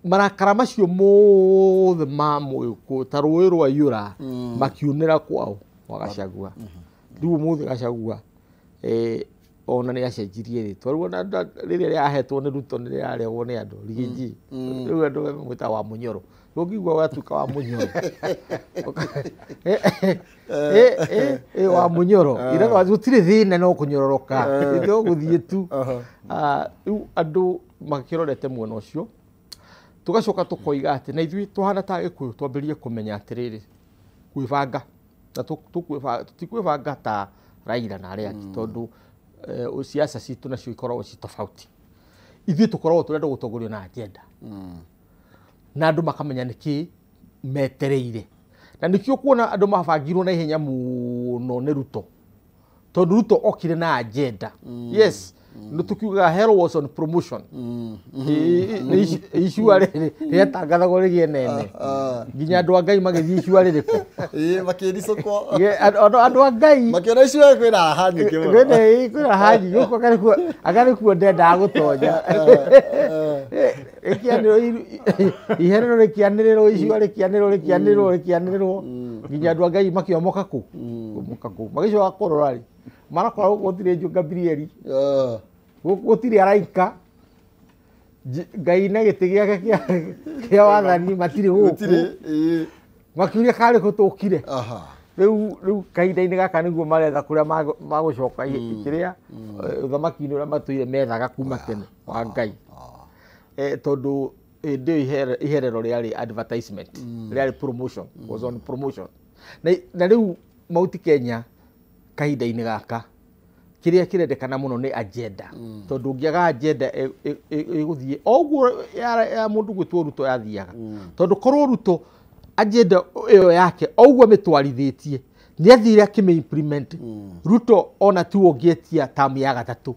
marakara macio mothe ma Mũgĩkũyũ ta rũĩ rwa iyũra makiunĩra kwao kwa Gachagua. Rĩu ũmũthĩ Gachagua ona nĩ acenjirie rĩtwa rĩu ona rĩrĩa rĩahetwo nĩ Ruto nĩ rĩraregwo nĩ andũ Rigiji. Rĩu andũ mamwĩtaga wa Mũnyoro. Ũngĩigua watuĩka wa Mũnyoro wa Mũnyoro gũtirĩ thĩna no kũnyororoka no gũthiĩ tu. Rĩu andũ makĩrorete mwena ũcio tũgacoka tũkoiga atĩ na ithuĩ tũhana ta Gĩkũyũ twambĩrĩrie kũmenya atĩrĩrĩ kwĩbanga na tũtikwĩbanga ta Raila na arĩa angĩ tondũ siasa citũ nacio ikoragwo ci tofauti. Ithuĩ tũkoragwo tũrenda gũtongorio na agenda na andũ makamenya nĩkĩ metereire na nĩkĩo kuona andũ mabangirwo na ihenya mũno nĩ Ruto tondũ Ruto okire na agenda. Yes, nĩ tũkiugaga hell was on promotion. Icua rĩrĩ rĩatangathagwo rĩgĩe nene nginya andũ a Ngai magĩthiĩ icua rĩrĩkũ makĩricũkwo andũ a Ngai makĩona icua kwĩna raha nyingĩ mũno kwĩna raha nyingĩ gũkũ agarĩ kuo ndendaga gũtonya iherero rĩkĩanĩrĩrwo icua rĩkĩanĩrĩrwo rĩkĩanĩrĩrwo rĩkĩanĩrĩrwo nginya andũ a Ngai makĩomoka kũ kũmoka kũ magĩcoka kũrora rĩ marakora gũkũ gũtirĩ Gabrieli gũtirĩ araika Ngai na gĩtĩ gĩake kĩa wathani matirĩ gũkũ. Makiuria karĩ kũ tũkire. Rĩu kahinda-inĩ gaka nĩguo maretha kũrĩa magũcoka kĩrĩa ũthamaki-inĩ ũrĩa matũire methaga kuma tene wa Ngai. Tondũ hĩndĩ ĩyo iherero rĩarĩ advertisement, rĩarĩ promotion, was on promotion. Na rĩu Mount Kenya kahinda-inĩ gaka kĩrĩa kĩrendekana mũno nĩ agenda. Tondũ ũngĩaga agenda ĩgũthiĩ o ũguo ya mũndũ gwĩtwo Ruto yathiaga. Tondũ korwo Ruto agenda ĩyo yake o ũguo amĩtwarithĩtie nĩ athire akĩmĩ-implement. Ruto ona tu ũngĩetia tamu ya gatatũ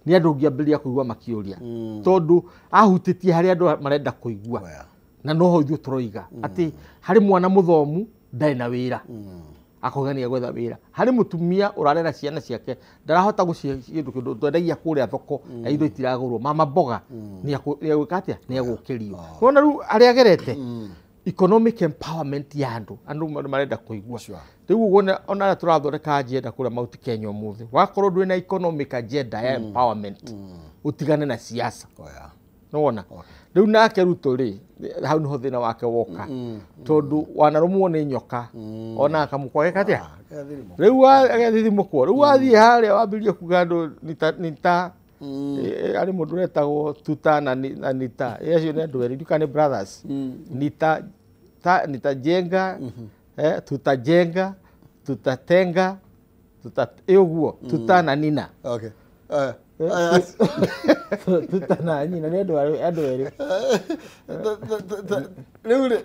nĩ andũ ũngĩambĩrĩria kũigua makĩũria tondũ ahutĩtie harĩa andũ marenda kũigua na noho ithuĩ tũroiga atĩ harĩ mwana mũthomu ndarĩ na wĩra akauga nĩ egwetha wĩra, harĩ mũtumia ũrarera ciana ciake ndarahota gũcihe kĩndũ kĩndũ twendagia kũrĩa thoko na indo itiragũrwo, mama mboga nĩ egwĩka atĩa, nĩ egũkĩrio. Wona rĩu harĩa agerete economic empowerment ya andũ, andũ marenda kũigua. Rĩu ũguo ona arĩa tũrathondeka agenda kũrĩa Mount Kenya ũmũthĩ, wakorwo ndwĩ na economic agenda ya empowerment ũtigane na siasa. Nĩwona? Rĩu nake Ruto rĩ, hau nĩho thĩna wake woka tondũ wanarũmwo nĩ nyoka ona kamũkwa geka atĩa rĩu agethithimũkwo. Rĩu wathiĩ harĩa wambĩrĩria kuga andũ nita arĩ mũndũ ũretagwo Tuta na Nita, acio nĩ andũ erĩ, ndiũĩ kana nĩ brothers. Nita nitajenga, tutajenga, tutatenga, ũguo Tuta na Nina. Okay. Tuta na Nina nĩ andũ erĩ. Rĩu rĩ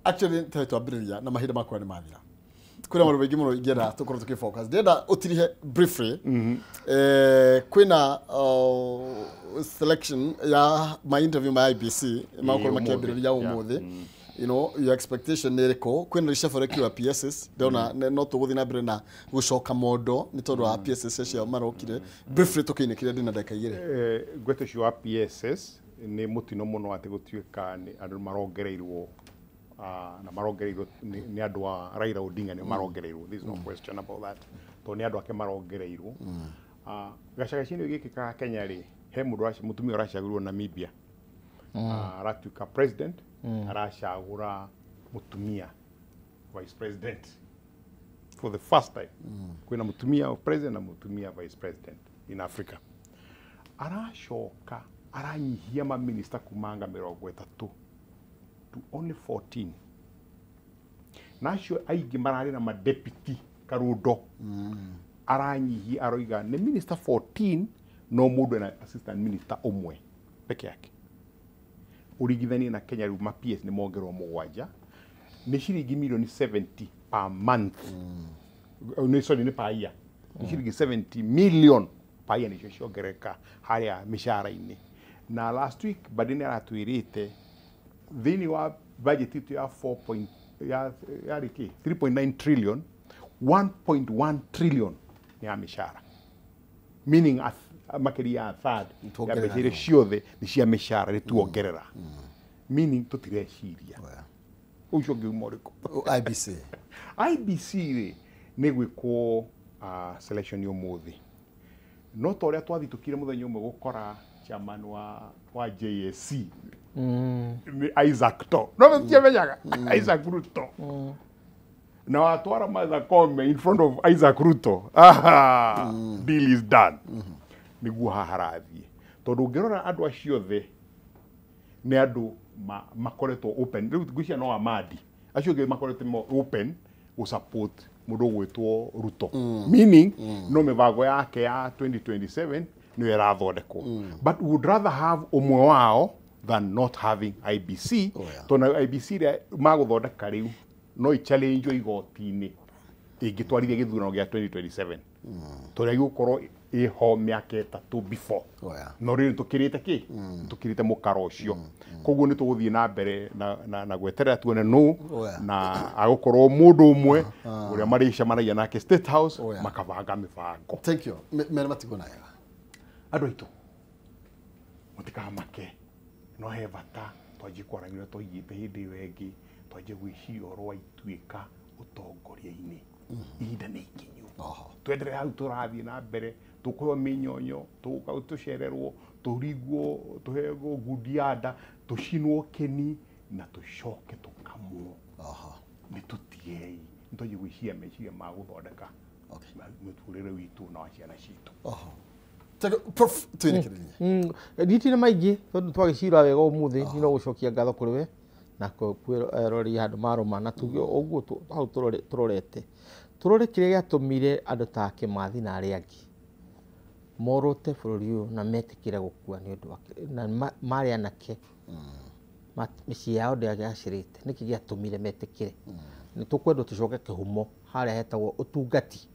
actually twambĩrĩria na mahinda makwa nĩ mathira. Kwĩna maũndũ maingĩ mũno ingĩenda tũkorwo tũkĩ focus. Ndĩrenda ũtirihe briefly. Kwĩna selection ya my interview ma IBC makorwo makĩambĩrĩria ũmũthĩ. You know, your expectation nĩ ĩrĩkũ? Kwĩna reshuffle ya PSs ndĩrona no tũgũthiĩ na mbere na gũcoka mondo nĩ tondũ wa PSs acio marokire. Briefly tũkĩinĩkĩria ndĩ na ndagĩka igĩrĩ. Ngwete ũcio wa PSs nĩ mũtino mũno atĩ gũtuĩka nĩ andũ marongereirwo na marongereirwo nĩ andũ a Raila Odinga nĩ marongereirwo, there is no question about that, tondũ nĩ andũ ake marongereirwo. Gacagacinĩ gĩkĩ ka Kenya rĩ, he mũndũ mũtumia ũracagũrirwo Namibia aratuĩka president, aracagũra mũtumia vice president for the first time. Kwĩna mũtumia president na mũtumia vice president in Africa. Aracoka aranyihia maminista kumanga 30 to only 14. Na acio aingĩ mararĩ na madeputy karundo. Aranyihia aroiga nĩ minister 14 no mũndũ ena assistant minister ũmwe peke yake. Ũringithanie na Kenya rĩu ma PS nĩ mongerwo 7 nĩ ciringi milioni 70 per month. Nĩ sorry nĩ per year. Nĩ ciringi 70 million per year nĩcio ciongerereka harĩa mĩcara-inĩ. Na last week Mbadi nĩ aratwĩrĩte thĩinĩ wa budget itũ ya 3.9 trillion, 1.1 trillion nĩ ya mĩcara, meaning makĩria ya third ya mbeca iria ciothe nĩ cia mĩcara nĩ tuongerera, meaning tũtireciria. Ũcio ũngĩ uma ũrĩkũ? IBC. IBC rĩ nĩ gwĩkwo selection ũmũthĩ, no ta ũrĩa twathitũkire mũthenya ũmwe gũkora chairman wa JSC ni Isaac To. No mtiamenyaga Isaac Ruto. Na watwara Martha Koome in front of Isaac Ruto. Deal is done. Niguo haha harathiĩ. Tondũ ũngĩrora andũ acio othe nĩ andũ makoretwo open. Rĩu ngwĩciria no Amadi. Acio angĩ makoretwo open gũ support mũndũ ũgwĩtwo Ruto. Meaning no mĩbango yake ya 2027 nĩyo ĩrathondekwo. But we would rather have ũmwe wao than not having IBC. Tondũ IBC ĩrĩa magũthondeka rĩu no i-challenge igoti-inĩ ĩngĩtwarithia gĩthurano gĩa 2027. Tondũ gĩgũkorwo ĩho mĩaka 3 before. No rĩu tũkĩrĩte kĩ? Tũkĩrĩte mũkaro ũcio. Koguo nĩ tũgũthiĩ na mbere na gweterera tuone nũ na agũkorwo mũndũ ũmwe ũrĩa marĩcemanagia nake State House makabanga mĩbango. Thank you. Mere matigwo na wega. Andũ aitũ mũtikamake, no he bata twanjie kwaranĩria twaigĩte hĩndĩ ĩyo ĩngĩ, twanjie gwĩciria ũhoro wa ituĩka ũtongoria-inĩ. Ihinda nĩ ikinyu. Twenderere hau tũrathiĩ na mbere, tũkũheo mĩnyonyo, tũgũka tũcererwo, tũrigwo, tũheo ngundi ya nda, tũcinwo kĩni na tũcoke tũkamwo. Nĩ tũtigei nĩ twanjie gwĩciria meciria ma gũthondeka mũtũrĩre witũ na wa ciana citũ. Prof twĩrĩkĩrĩrie. Nditirĩ maingĩ tondũ twagĩcira wega ũmũthĩ no gũcokia ngatho kũrĩ we na kwĩroria handũ marũma na tuge ũguo hau tũrorete tũrore kĩrĩa gĩatũmire andũ ta Kĩmathi na arĩa angĩ morote bũrũri ũyũ na metĩkĩre gũkua nĩ ũndũ wa na marĩ anake mĩciĩ yao ndĩagacĩrĩte. Nĩkĩ gĩatũmire metĩkĩre? Nĩ tũkwendwo tũcoke kĩhumo harĩa hetagwo ũtungati,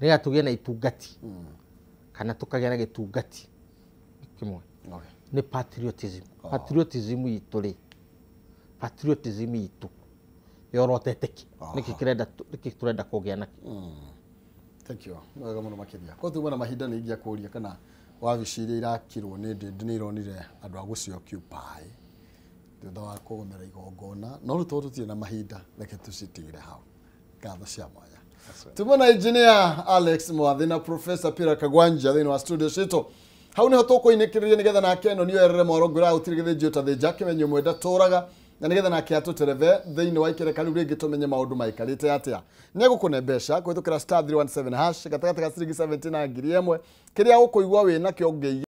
nĩgetha tũgĩe na itungati kana tũkagĩa na gĩtungati kĩmwe nĩ patriotism. Patriotism itũ rĩ, patriotism itũ yorotete kĩ? Nĩkĩ kĩrenda nĩkĩ tũrenda kũgĩa nakĩo? Thank you. Wega mũno makĩria. Ko tuma na mahinda nĩ ingĩakũria kana wabici iria irakirwo nĩ Ndĩndĩ nĩ ironire andũ a gũci occupy thutha wa kũgomera igongona, no rĩu tondũ tũtirĩ na mahinda reke tũcitigĩre hau. Ngatho cia mwanya. Tumona engineer Alex Mwathi na Professor Peter Kagwanja thĩinĩ wa studio citũ. Hau niho tũkũinĩkĩrĩria nĩgetha nake ĩno nĩyo erere mwaro ngwĩra gũtirĩ gĩthĩnjio ta thĩnja kĩmenyo mwenda tũraga na nĩgetha nake atũtereve thĩinĩ wa ikereka rĩu rĩngĩ tũmenye maũndũ maikarĩte atĩa. Nĩ egũkũne mbeca kũhĩtũkĩra star 317 hash gatagatĩ ka ciringi 70 na 1000 kĩrĩa ũkũigua wĩ nakĩo ngĩi.